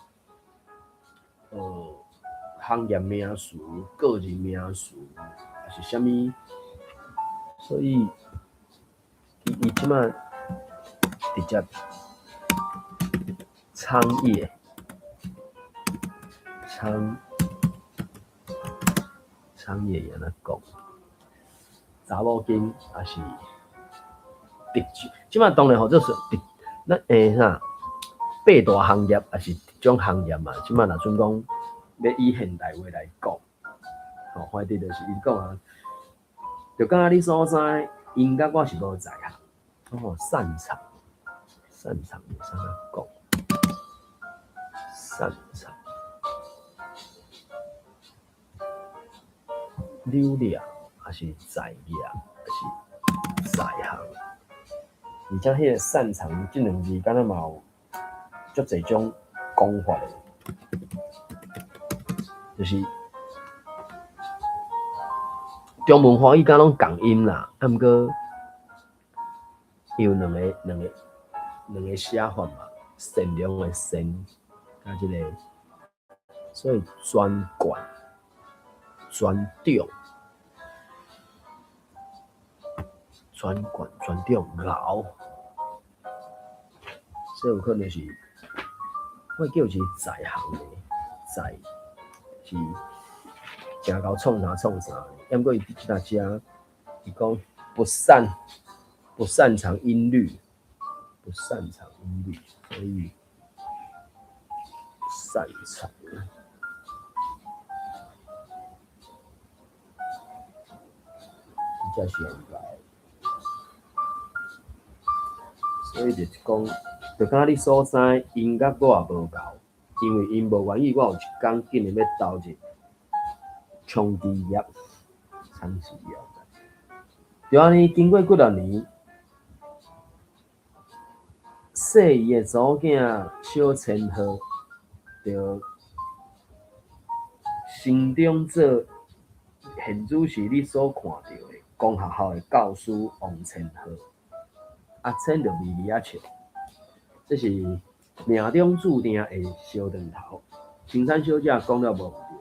行業名詞、個人名詞，抑是啥物，啥所以伊這馬直接創業，創業按怎講？查某囝抑是特種，這馬當然號做是咱啥八大行業，抑是特種行業嘛。這馬若準講欲以現代話來講，吼，反正就是伊講啊，就敢若你所知，音樂我是無在行，哦，擅長，擅長會使按怎講？擅長，扭掠，抑是在業，抑是在行。而且彼个擅長這兩字，敢若嘛有足濟種講法的，就是中文華語敢攏仝音啦，啊毋過有兩個寫法嘛，善良的善，佮這个，所以專管、專長、專管、專長𠢕，所以有可能是，我會記有是在行的，在是誠𠢕創啥創啥的，抑毋過伊佇這遮，伊講不擅長音律，不擅長音律，所以擅長。這是應該，所以就是講，就敢若你所知，音樂我也無𠢕，因為𪜶無願意，我有一工竟然欲投入充氣業，充氣業。就按呢，經過幾若年，細伊的查某囝小千鶴，就成長做現此時你所看著的公學校的教師王千鶴，阿千就微微仔笑，這是命中注定會相斷頭。青山小姐講了無毋對，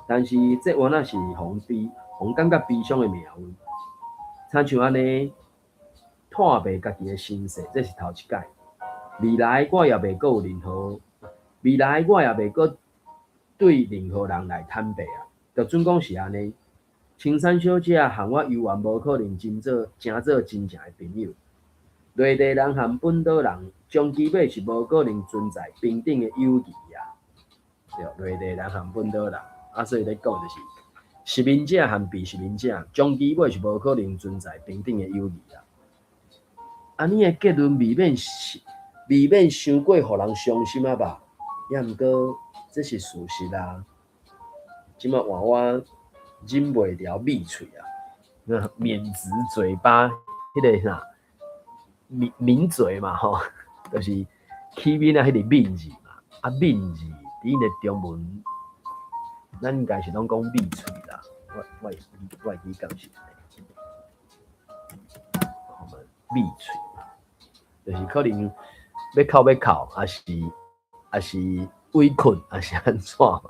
但是這原來是予人悲，予人感覺悲傷的命運。親像按呢，湠袂家己的身世，這是頭一擺。未來我也袂閣有任何，未來我也袂閣對任何人來坦白啊。就準講是按呢，青山小姐和我猶原無可能成做真正的朋友。內地人和本島人終其尾是無可能存在平等的友誼啊！對，內地人和本島人，啊，所以咧講就是殖民者和被殖民者，終其尾是無可能存在平等的友誼啊！按呢的結論未免傷過予人傷心啊吧？抑毋過這是事實啊！這馬換我忍袂牢抿喙啊，抿直嘴巴，彼个啥？抿嘴嘛吼，就是起面啊，彼個抿字嘛，啊抿字佇𪜶的中文，咱應該是攏講抿喙啦。我會記敢是按呢，抿喙嘛，就是可能欲哭欲哭，抑是委屈，抑是按怎嘛，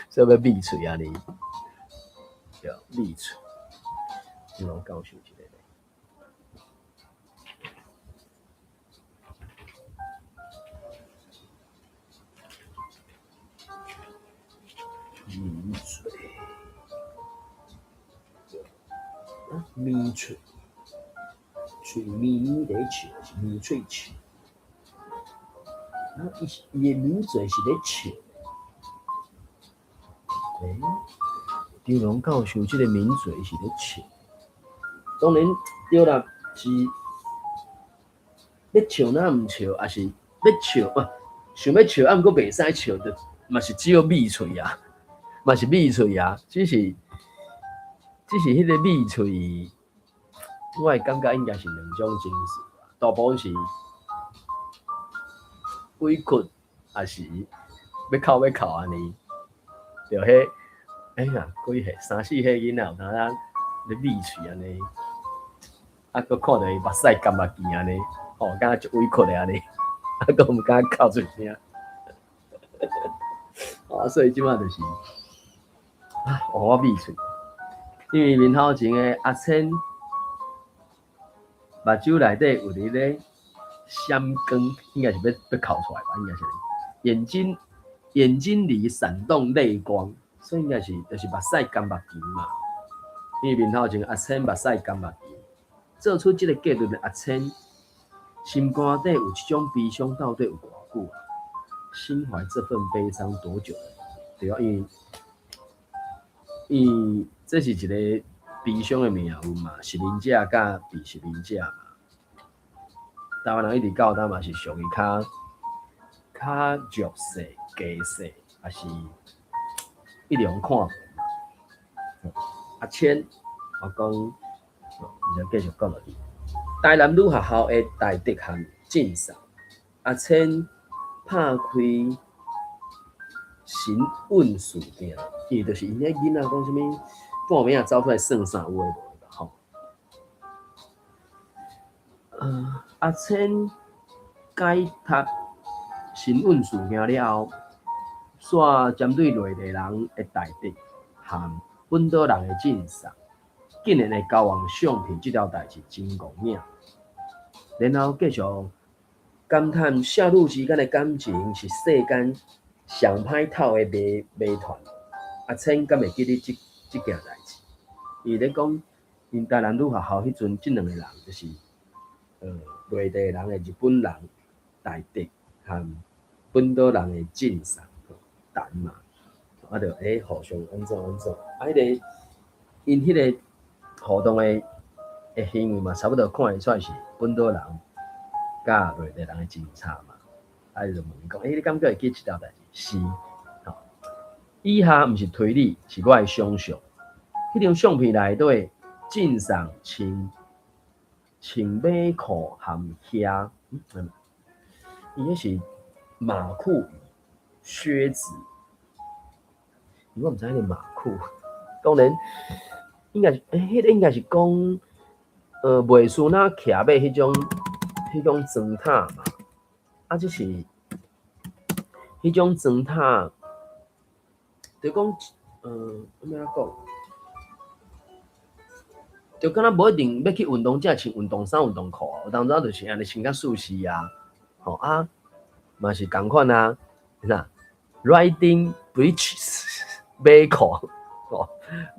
所以欲抿喙按呢，對，抿喙，你攏教授一个。抿嘴，抿喙，喙抿抿咧笑，是抿喙笑。啊，伊是伊的抿嘴是咧笑。欸，張龍教授這个抿嘴是咧笑。當然對啦，是欲笑若毋笑，抑是欲笑啊？想欲笑，啊，毋過袂使笑，就嘛是只有抿喙啊，嘛是抿喙啊，只是彼个抿喙，我會感覺應該是兩種情緒，大部分是委屈，抑是欲哭欲哭按呢。就彼，哎呀，幾歲？三四歲囡仔有當仔咧抿喙按呢，啊，閣看著伊目屎乾目鏡按呢，吼，感覺足委屈的按呢，啊，閣毋敢哭出聲。啊，所以這馬就是，啊，予我抿喙。因為面頭前的阿千，目睭內底有佇咧閃光，應該是欲哭出來吧？應該是眼睛裡閃動淚光，所以應該是就是目屎乾目球嘛。因為面頭前阿千目屎乾目球，做出這个結論的阿千，心肝底有這種悲傷到底有偌久啊？心懷這份悲傷多久了？對啊，因為這是一個悲傷的命運嘛，殖民者佮被殖民者嘛。台灣人一直到今嘛是屬於較弱勢、低勢，抑是一兩看無。阿千，我講，而且繼續講落去。台南女學校的大德和進送，阿千拍開神韻事件，伊就是𪜶彼囡仔講啥物，半暝仔走出來耍啥有的無的吼。阿千解讀神韻事件了後，煞針對內地人的大德和本島人的進送，竟然會交換相片這條代誌真戇影。然後繼續感嘆少女之間的感情是世間上歹透的謎團。阿千敢會記得這件代誌？伊咧講，𪜶台南女學校彼陣，這兩个人就是內地人的日本人大德和本島人的進送陳嘛，啊就互相按怎按怎，啊彼个𪜶彼个互動的行為嘛，差不多看會出來是本島人佮內地人的真差嘛。啊，伊就問伊講，你敢閣會記這條代誌？是，吼。以下毋是推理，是我的想象。彼張相片內底進送穿馬褲含靴，伊彼是馬褲與靴子。我毋知彼个馬褲，當然應該是，彼个應該是講，袂輸若騎馬彼種裝塔嘛。啊，這是彼種裝塔，就講，按怎講？就敢若無一定欲去運動才穿運動衫、運動褲，有當陣就是按呢穿較舒適啊，吼啊，嘛是仝款啊，啥？Riding breeches 馬褲，吼，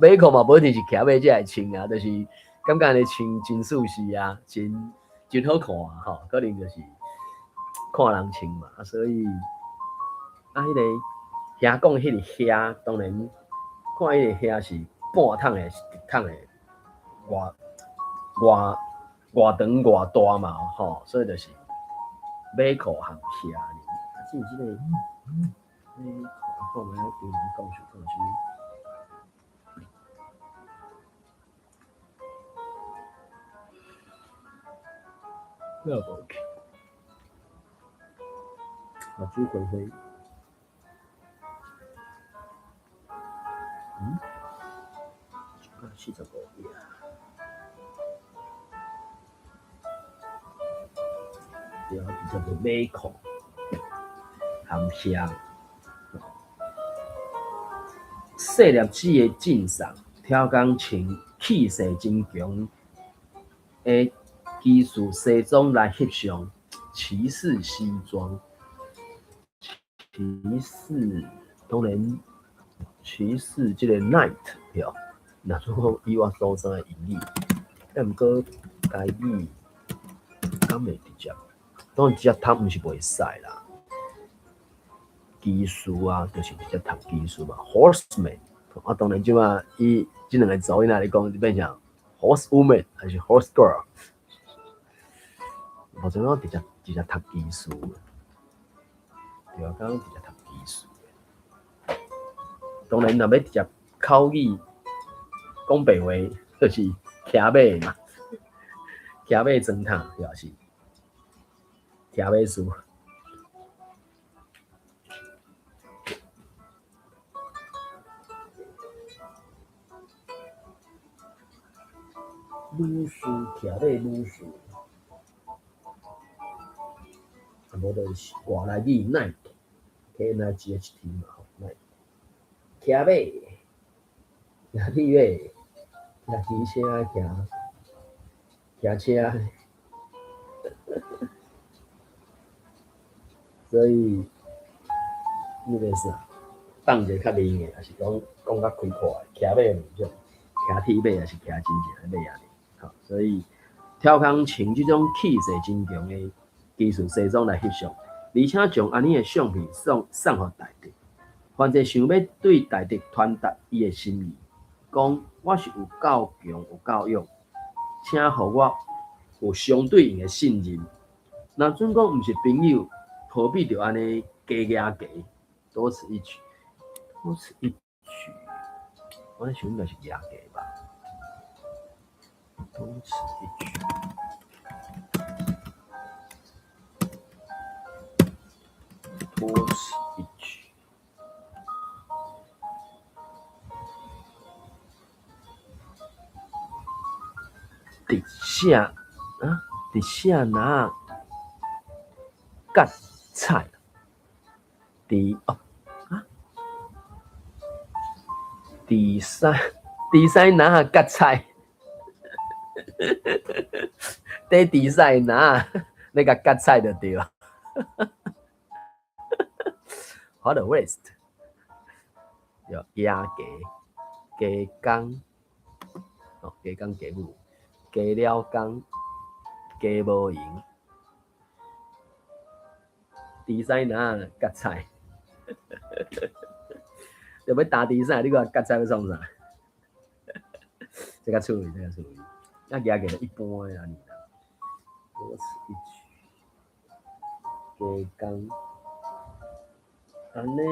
馬褲嘛無一定是騎馬才會穿啊，就是感覺按呢穿真舒適啊，真好看啊，吼，可能就是看人穿嘛，啊，所以啊，彼个遐講彼个靴，當然看彼个靴是半筒的，是直筒的，偌長偌大嘛，吼，所以就是馬褲和靴爾。啊，至於這個馬褲，我看覓仔英文講是講啥物？那無去，目睭花花。945頁。對啊，叫做馬褲含靴。細粒子的進送，挑工穿氣勢真強的騎士西裝來翕相，騎士西裝，騎士當然騎士這個 knight 對，若說以我所知的英語，但毋過台語敢會直接？當然直接讀毋是袂使啦。騎士啊，就是直接讀騎士嘛，horseman。啊，當然這馬以這兩个查某囡仔來講，就變成 horse woman 還是 horse girl？無怎樣直接讀騎士，對啊，剛剛直接讀騎士。當然，若欲直接口語講白話，就是騎馬嘛，騎馬裝塔，抑是騎馬士。女士騎馬女士，啊無就是外來語 knight，K N I G H T 嘛吼，knight，騎馬，騎馬。騎車騎騎車，所以那個啥，放一个較明的，抑是講講較開闊的，騎馬毋種，騎鐵馬抑是騎真正的馬按呢。吼，所以挑空穿這種氣勢真強的騎士西裝來翕相，而且將按呢的相片送送予大德，凡濟想欲對大德傳達伊的心意，講我是有夠強有夠勇，請予我有相對應的信任。若準講毋是朋友，何必著按呢加夯加？多此一舉，多此一舉，我咧想應該是夯加吧？多此一舉，多此一舉。直寫啊，直寫哪割菜？佇哦啊，佇西佇西哪割菜？佇佇西哪咧共割菜就對了。What a waste！對，鴨雞、雞公，哦，雞公雞母，雞了工，雞無閒，佇西哪割菜？著欲打豬屎，你講割菜欲創啥？這較趣味，這較趣味。啊，舉起來一般的按呢啦。多此一舉，雞公，按呢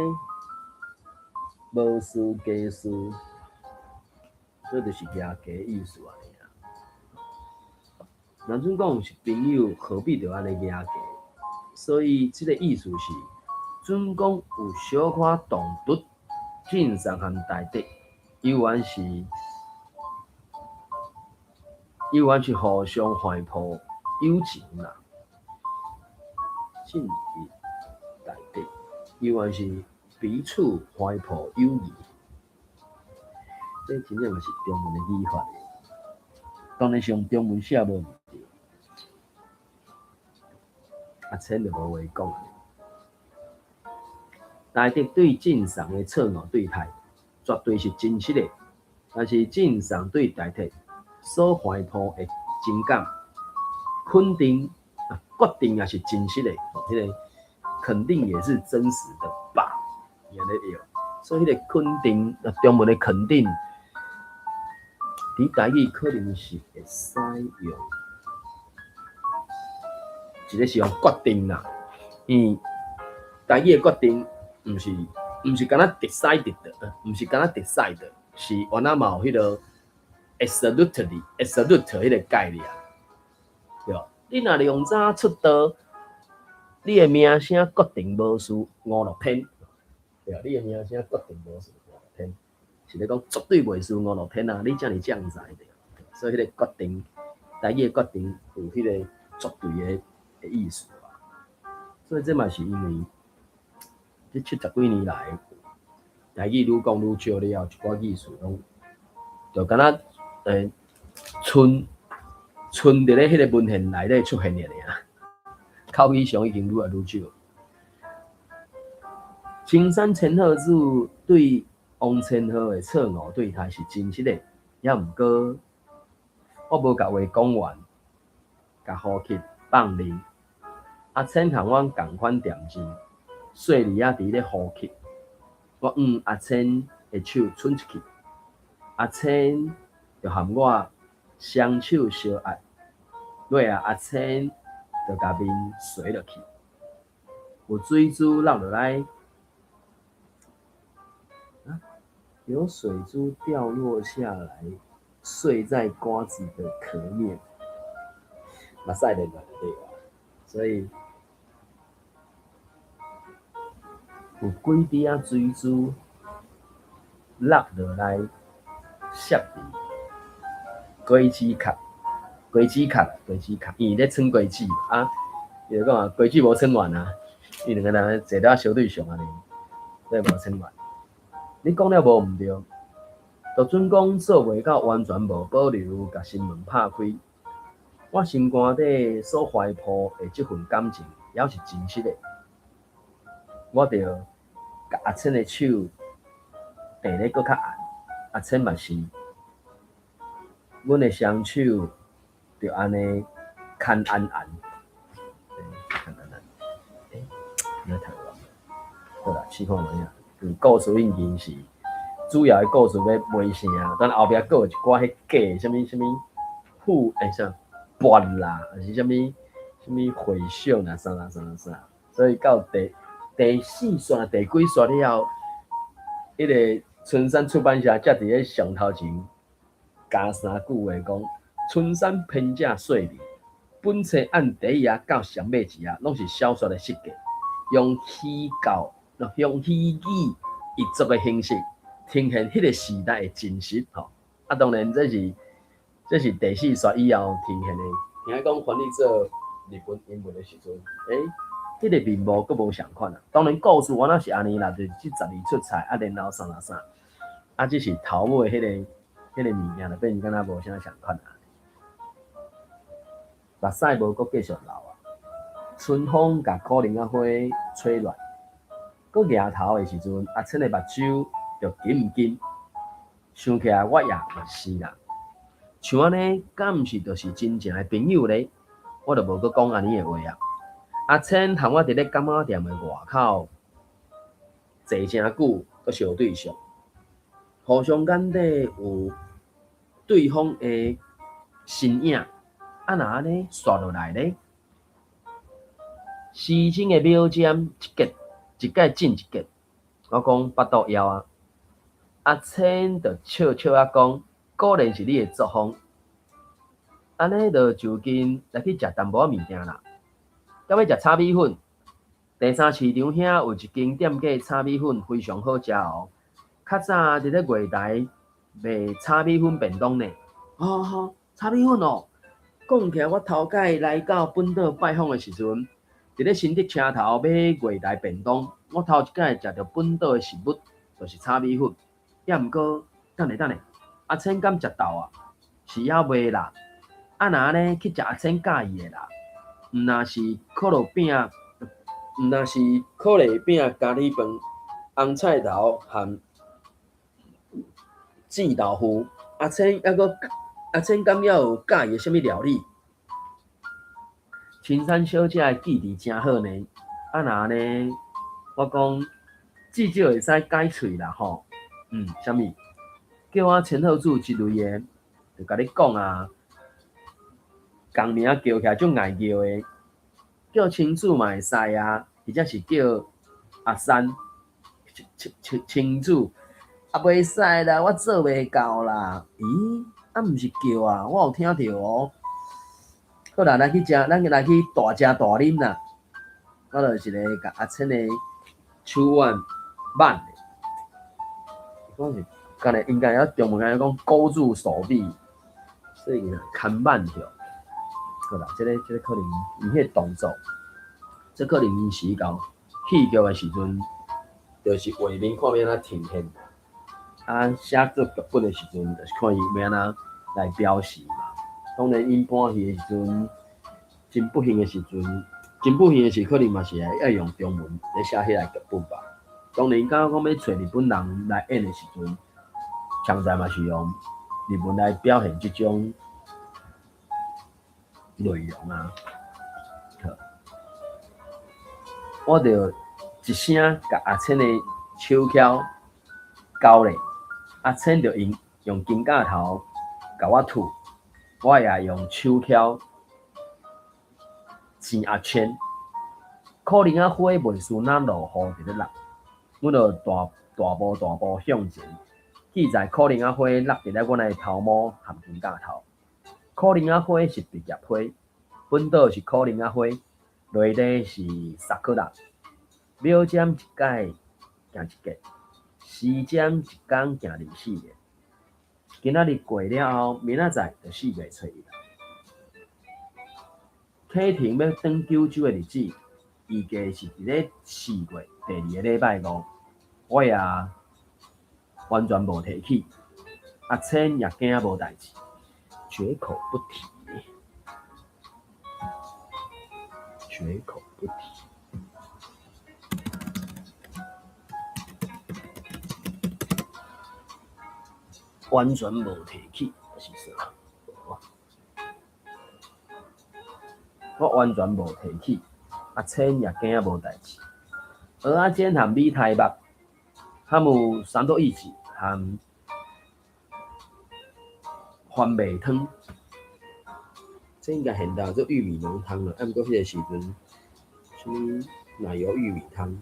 無事家事，這就是舉家意思按呢啦。若準講是朋友，何必著按呢舉家？所以這個意思是，準講有小可動突，晉送和大德，猶原是互相懷抱友情啦。晉與大德，猶原是彼此懷抱友誼。這真正嘛是中文的語法。當然是用中文寫無毋對。阿千就無話講。大德對晉送的錯誤對待，絕對是真實的。但是晉送對大德所懷抱的情感，肯定啊，決定也是真實的。彼個肯定也是真實的吧？按呢對。所以彼個肯定，啊，中文的肯定，佇台語可能是會使用，一個是用決定啦，因為台語的決定毋是干焦 decided，毋是干焦 decide，是原來嘛有彼個 absolutely absolute 彼個概念，對無？你若量早出道，你的名聲決定無輸吳樂天，對，你的名聲決定無輸吳樂天，是咧講絕對袂輸吳樂天啊！你遮爾將才對，所以彼個決定，台語的決定有彼個絕對的意思。所以這嘛是因為這70幾年來，台語愈講愈少了後，一寡意思攏就敢若賰賰佇咧彼個文獻內底出現爾爾，口語上已經愈來愈少。青山千鶴子對王千鶴的錯誤對待是真實的，猶毋過我無共話講完，共呼吸放啉。阿千和阮仝款恬靜，細膩仔佇咧呼吸。我向阿千的手伸出去，阿千就和我雙手相握，落後阿千就共面垂落去，有水珠落落來，啊，有水珠掉落下來，碎在瓜子的殼面，目屎流落來對吧？所以有幾滴仔水珠落落來，摔佇果子殼，果子殼，果子殼，伊咧囥果子啊，伊就講啊，果子無囥完啊，伊兩個人坐佇相對相按呢，所以無囥完。你講了無毋對，就準講做袂到完全無保留，共心門拍開。我心肝底所懷抱的這份感情，猶是真實的。我著共阿千的手綴咧閣較絚，阿千嘛是，阮的雙手就按呢牽絚絚，牽絚絚，欸，哪讀完？好啦，試看覓啊。故事已經是主要的故事欲尾聲，但後壁閣有一寡彼假啥物啥物副欸啥跋啦，抑是啥物啥物回想啦，啥啦啥啦啥，所以到第四刷、第幾刷了後，彼個春山出版社才佇咧上頭前加三句話講：春山編者說明，本冊按第一頁到上尾一頁，攏是小說的設計，用虛構、用虛擬譯作的形式，呈現彼個時代的真實吼。啊，當然這是第四刷以後呈現的。聽講翻譯做日本英文的時陣，欸，彼個面貌閣無仝款啊。當然故事原來是按呢啦，就是這十二出菜啊，然後啥啥啥，啊，只是頭尾彼個物件就變敢若無啥仝款啊。目屎無閣繼續流啊，春風共苦苓仔花吹亂，閣額頭的時陣，阿千的目睭就緊毋緊，想起來我也嘛是啦。像按呢，敢毋是就是真正的朋友咧？我就無閣講按呢的話啊。阿千和我佇咧柑仔店的外口坐誠久，閣相對相，互相眼底有對方的身影。啊，若按呢煞落來咧，時鐘的秒針一格一擺進一格，我講腹肚枵啊。阿千就笑笑仔講，果然是你的作風。按呢就就近來去食淡薄仔物件啦。敢欲食炒米粉？第三市場遐有一間店家炒米粉非常好食哦。較早佇咧月台賣炒米粉便當呢。哦吼，炒米粉哦。講起來，我頭擺來到本島拜訪的時陣，佇咧新竹車頭買月台便當，我頭一擺食著本島的食物，就是炒米粉。抑毋過，等下等下，阿千敢食豆啊？是猶未啦。啊，若按呢去食阿千佮意的啦，毋若是可樂餅，毋若是可麗餅、咖喱飯、紅菜頭含煮豆腐。阿千猶閣阿千敢猶有佮意的啥物料理？青山小姐的記憶誠好呢。啊，若按呢，我講至少會使解喙啦吼。嗯，啥物？叫我千鶴子之類的，就共你講啊。仝名叫起來足礙叫的，叫青子嘛會使啊，或者是叫阿三、青青青子，啊袂使啦，我做袂到啦。咦？啊毋是叫啊，我有聽著哦。好啦，來去食，咱來去大食大啉啦。我就一个共阿千的手腕挽的，講是，敢若應該要中文來講勾住手臂，所以牽挽著。好啦，這個可能伊彼個動作，這可能伊是到戲劇的時陣，就是畫面看欲按怎呈現。啊，寫作劇本的時陣，就是看伊欲按怎來表示嘛。當然，𪜶搬戲的時陣，真不幸的時陣，真不幸的是，可能嘛是會愛用中文來寫彼個劇本吧。當然，敢若講欲揣日本人來演的時陣，常在嘛是用日文來表現這種內容啊。好，我就一聲共阿千的手抾勾咧，阿千就用肩胛頭共我吐，我也用手抾錢阿千。苦苓仔花袂輸若落雨佇咧落，阮就大大步大步向前，記載苦苓仔花落佇咧阮的頭毛和肩胛頭。苦苓仔花是畢業花，本島是苦苓仔花，內地是薩克拉。秒針一改行一格，時針一工行24日。今仔日過了後，明仔載就4月初一啦。啟程欲轉九州的日子，預計是佇咧4月第二个禮拜五。我也完全無提起。阿千也驚無代誌，絕口不提，絕口不提，完全無提起，是啥？我完全無提起，阿千也驚無代誌。蚵仔煎含米苔目，含有三多意志含番麥湯，這應該現代做玉米濃湯啦。啊，毋過彼个時陣，啥物奶油玉米湯、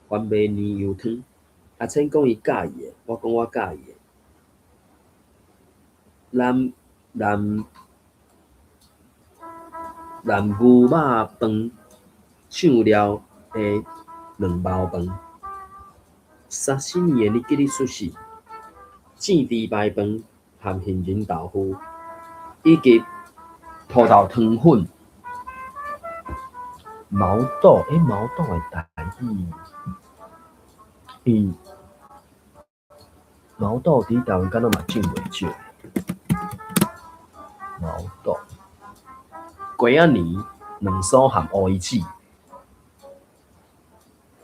番麥奶油湯。阿千講伊佮意的，我講我佮意的。南南南牛肉飯，醬料的卵包飯，沙西米的尼吉里壽司，煎豬排飯含杏仁豆腐，以及土豆腸粉。毛豆，毛豆的台語，毛豆佇台灣敢若嘛種袂少。毛豆、瓜仔泥、卵酥含烏魚子、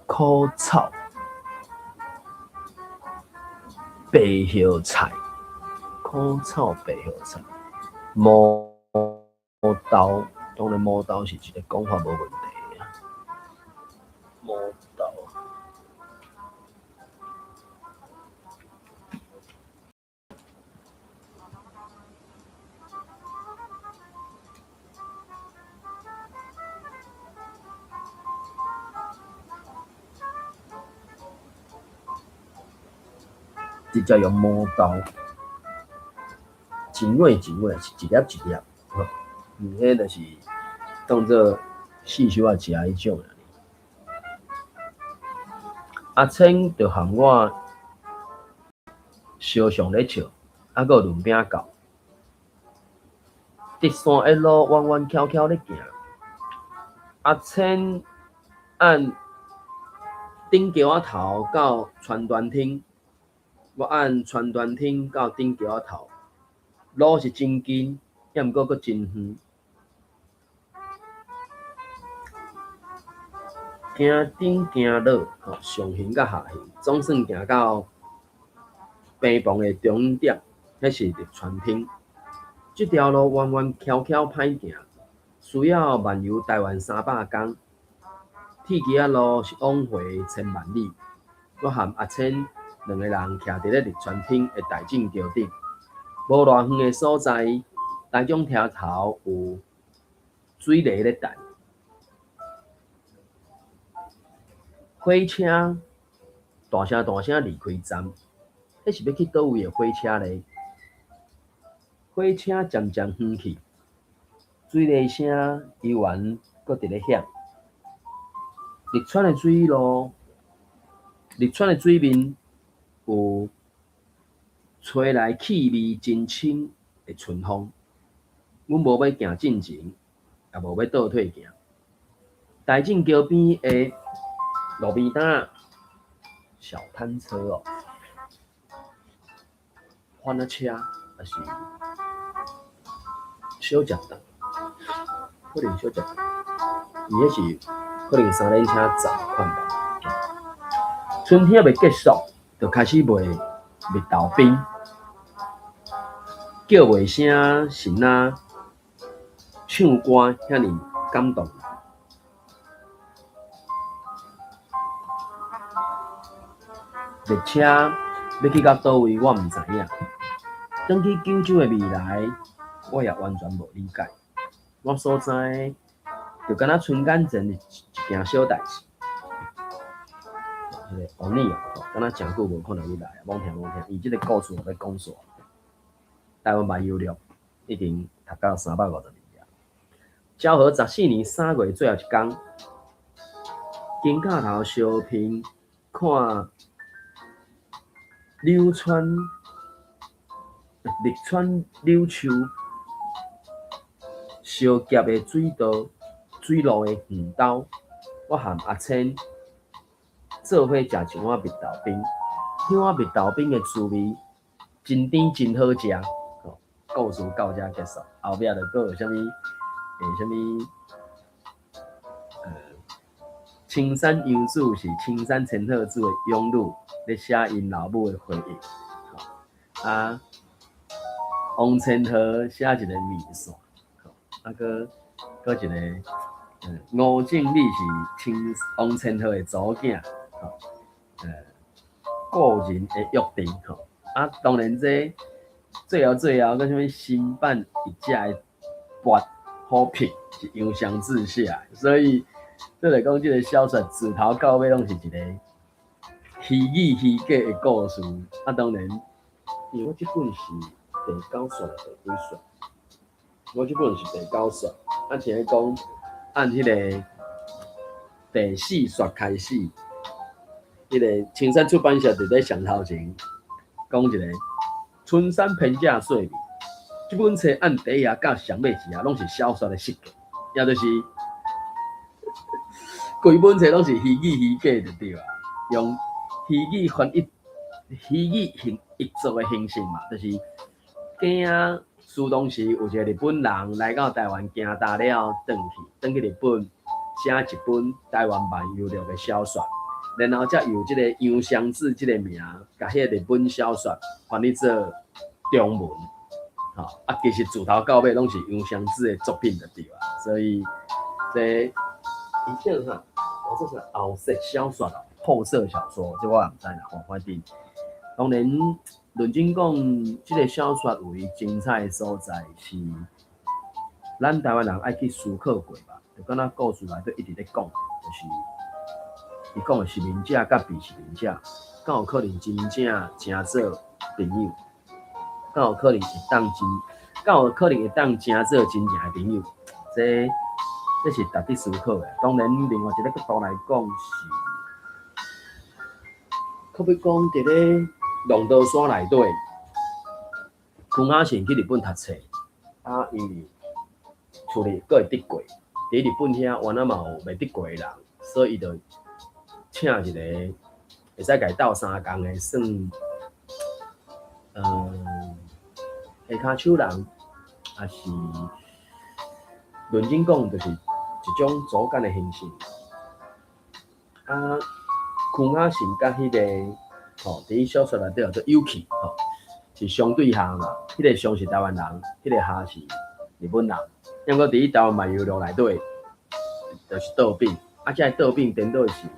苦草、白葉菜、苦草白葉菜、毛豆，當然毛豆是一个講法無問題啊。毛豆。直接用毛豆，一尾一尾是一粒一粒，吼，彼就是當做細小仔食彼種。阿千就含我相像咧笑，猶閣有潤餅狗，直線一路彎彎翹翹咧行。阿千按頂橋仔頭到川端廳。我按川端廳到頂橋仔頭，路是真近，抑毋過閣真遠。行頂行落，吼，上行佮下行，總算行到平房的終點，彼是綠川廳。這條路彎彎蹺蹺歹行，需要漫遊台灣300工。鐵枝仔路是往回千萬里。我和阿千兩个人徛佇咧綠川廳的大井橋頂，無偌遠的所在，台中廳頭有水泥咧等。火車大聲大聲離開站，彼是欲去佗位的火車咧？火車漸漸遠去，水泥聲猶原閣佇咧響。綠川的水路，綠川的水面有吹來氣味真清的春風。阮無欲行進前，也無欲倒退行。大井橋邊的路邊攤，小攤車哦，番仔車，抑是小食檔，可能小食檔，伊彼是可能三輪車載款吧。春天猶未結束，就開始賣蜜豆冰，叫賣聲是若唱歌遐爾感動。列車欲去到佗位，我毋知影。轉去九州的未來，我也完全無理解。我所知的，就敢若春耕前一件小代誌。彼个欧尼哦，敢若誠久無看著你來，罔聽罔聽。伊這个故事欲講煞。台灣漫遊錄已經讀到352頁。昭和14年3月最後一工，金架頭相片看柳川、綠川柳樹相夾的水道、水路的遠兜，我和阿千做伙食一碗蜜豆冰，香仔蜜豆餅的滋味真甜真好食。吼，故事到遮結束，後壁就閣有啥物？啥物？青山洋子是青山千鶴子的養女，咧寫𪜶老母的回憶。吼，啊，王千鶴寫一个麵線，吼，啊，閣一個，吳正理是青王千鶴的查某囝，吼，個人的約定，吼，啊，當然這最後最後，閣啥物新版譯者的跋好評是楊雙子寫的，所以這來講，這个小說自頭到尾攏是一個虛擬虛假的故事。啊，當然，因為我這本是第九冊，第幾冊？我這本是第九冊。啊，像講按彼个第四冊開始，彼个青山出版社佇咧上頭前講一個春山平價稅味。這本冊按第一頁到上尾一頁攏是小說的設計，也就是規本冊攏是虛擬虛假就對啊，用虛擬翻譯、虛擬形譯作的形式嘛，就是囝仔書當時有一個日本人來到台灣行大了，轉去日本寫一本台灣漫遊錄的小說，然後才由這个楊雙子這个名，共彼个日本小說翻譯做中文。吼，啊，其實自頭到尾攏是楊雙子的作品就對啊，所以這伊叫啥？哦，這是後色小說哦，後色小說，這我也毋知啦。吼，反正當然，論真講，這个小說有伊精彩的所在是，咱台灣人愛去思考過吧？就敢若故事內底一直咧講，就是伊講的殖民者佮被殖民者，敢有可能真正成做朋友？敢有可能會當真？敢有可能會當成做真正的朋友？這是值得思考的。當然，另外一个角度來講是，可欲講佇咧龍頭山內底，邱雅信去日本讀冊，啊，因為厝裡閣會得過，佇日本遐原來嘛有袂得過的人，所以伊就請一个會使共伊鬥相共的，算，下跤手人，抑是論真講，就是一種組間的形式。啊，邱雅信佮彼个吼，佇小說內底叫做有氣吼，是相對下嘛。彼个上是台灣人，彼个下是日本人。毋過佇台灣漫遊錄內底，就是倒反。啊，這个倒反顛倒是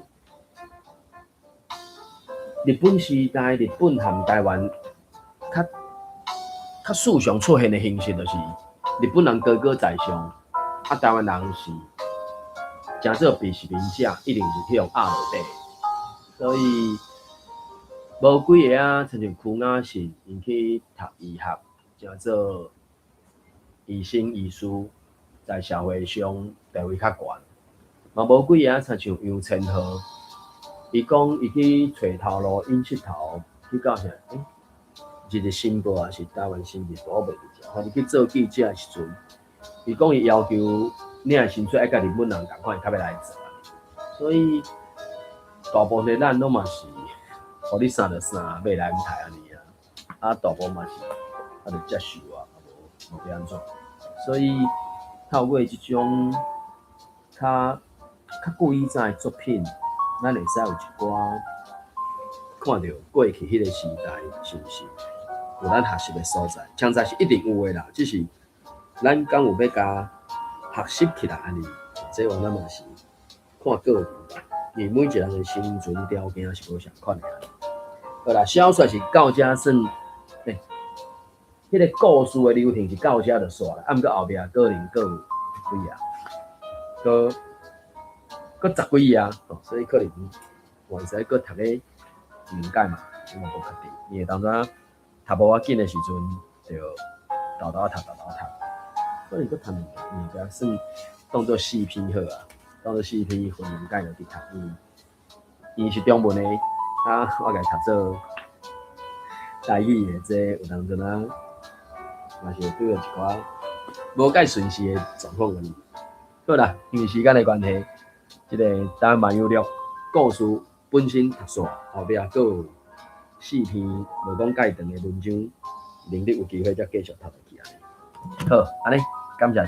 日本時代，日本和台灣較較時常出現的形式，就是日本人高高在上，啊，台灣人是誠做被殖民者，一定是去予壓落底。所以無幾个啊，親像邱雅信，𪜶去讀醫學，誠做醫生醫師，在社會上地位較懸。嘛無幾个啊，親像楊千鶴，伊講伊去揣頭路、引佚頭，去到啥？日日新報抑是台灣新日報，我袂記得。反正去做記者的時陣，伊講伊要求領的薪水愛佮日本人仝款，伊較欲來做。所以大部分的咱攏嘛是，予你啥就啥，欲來毋刣按呢啊。啊，大部分嘛是，啊，就接受啊，無欲按怎。所以透過這種較較久以前的作品，咱會使有一寡看著過去彼个時代是毋是有咱學習的所在？將在是一定有的啦，只是咱敢有欲共學習起來按呢？這我咱嘛是看個人吧，因為每一個人的生存條件是無仝款的。好啦，小說是到遮算，彼个故事的流程是到遮就煞啦，啊，毋過後壁可能閣有幾頁，閣十幾頁，所以可能會使閣讀個兩擺嘛，我嘛無確定，因為當陣讀無要緊的時陣，就沓沓讀，沓沓讀，可能閣讀兩擺，因為算當做四篇好啊，當做四篇分兩擺落去讀，因為伊是中文的，啊，我共伊讀做台語的，這有當陣啊，嘛是會拄著一寡無介順勢的狀況而已。好啦，因為時間的關係，這个台灣漫遊錄故事本身讀煞，後壁閣有四篇無講蓋長的文章，明日有機會才繼續讀落去。好，按呢，感謝。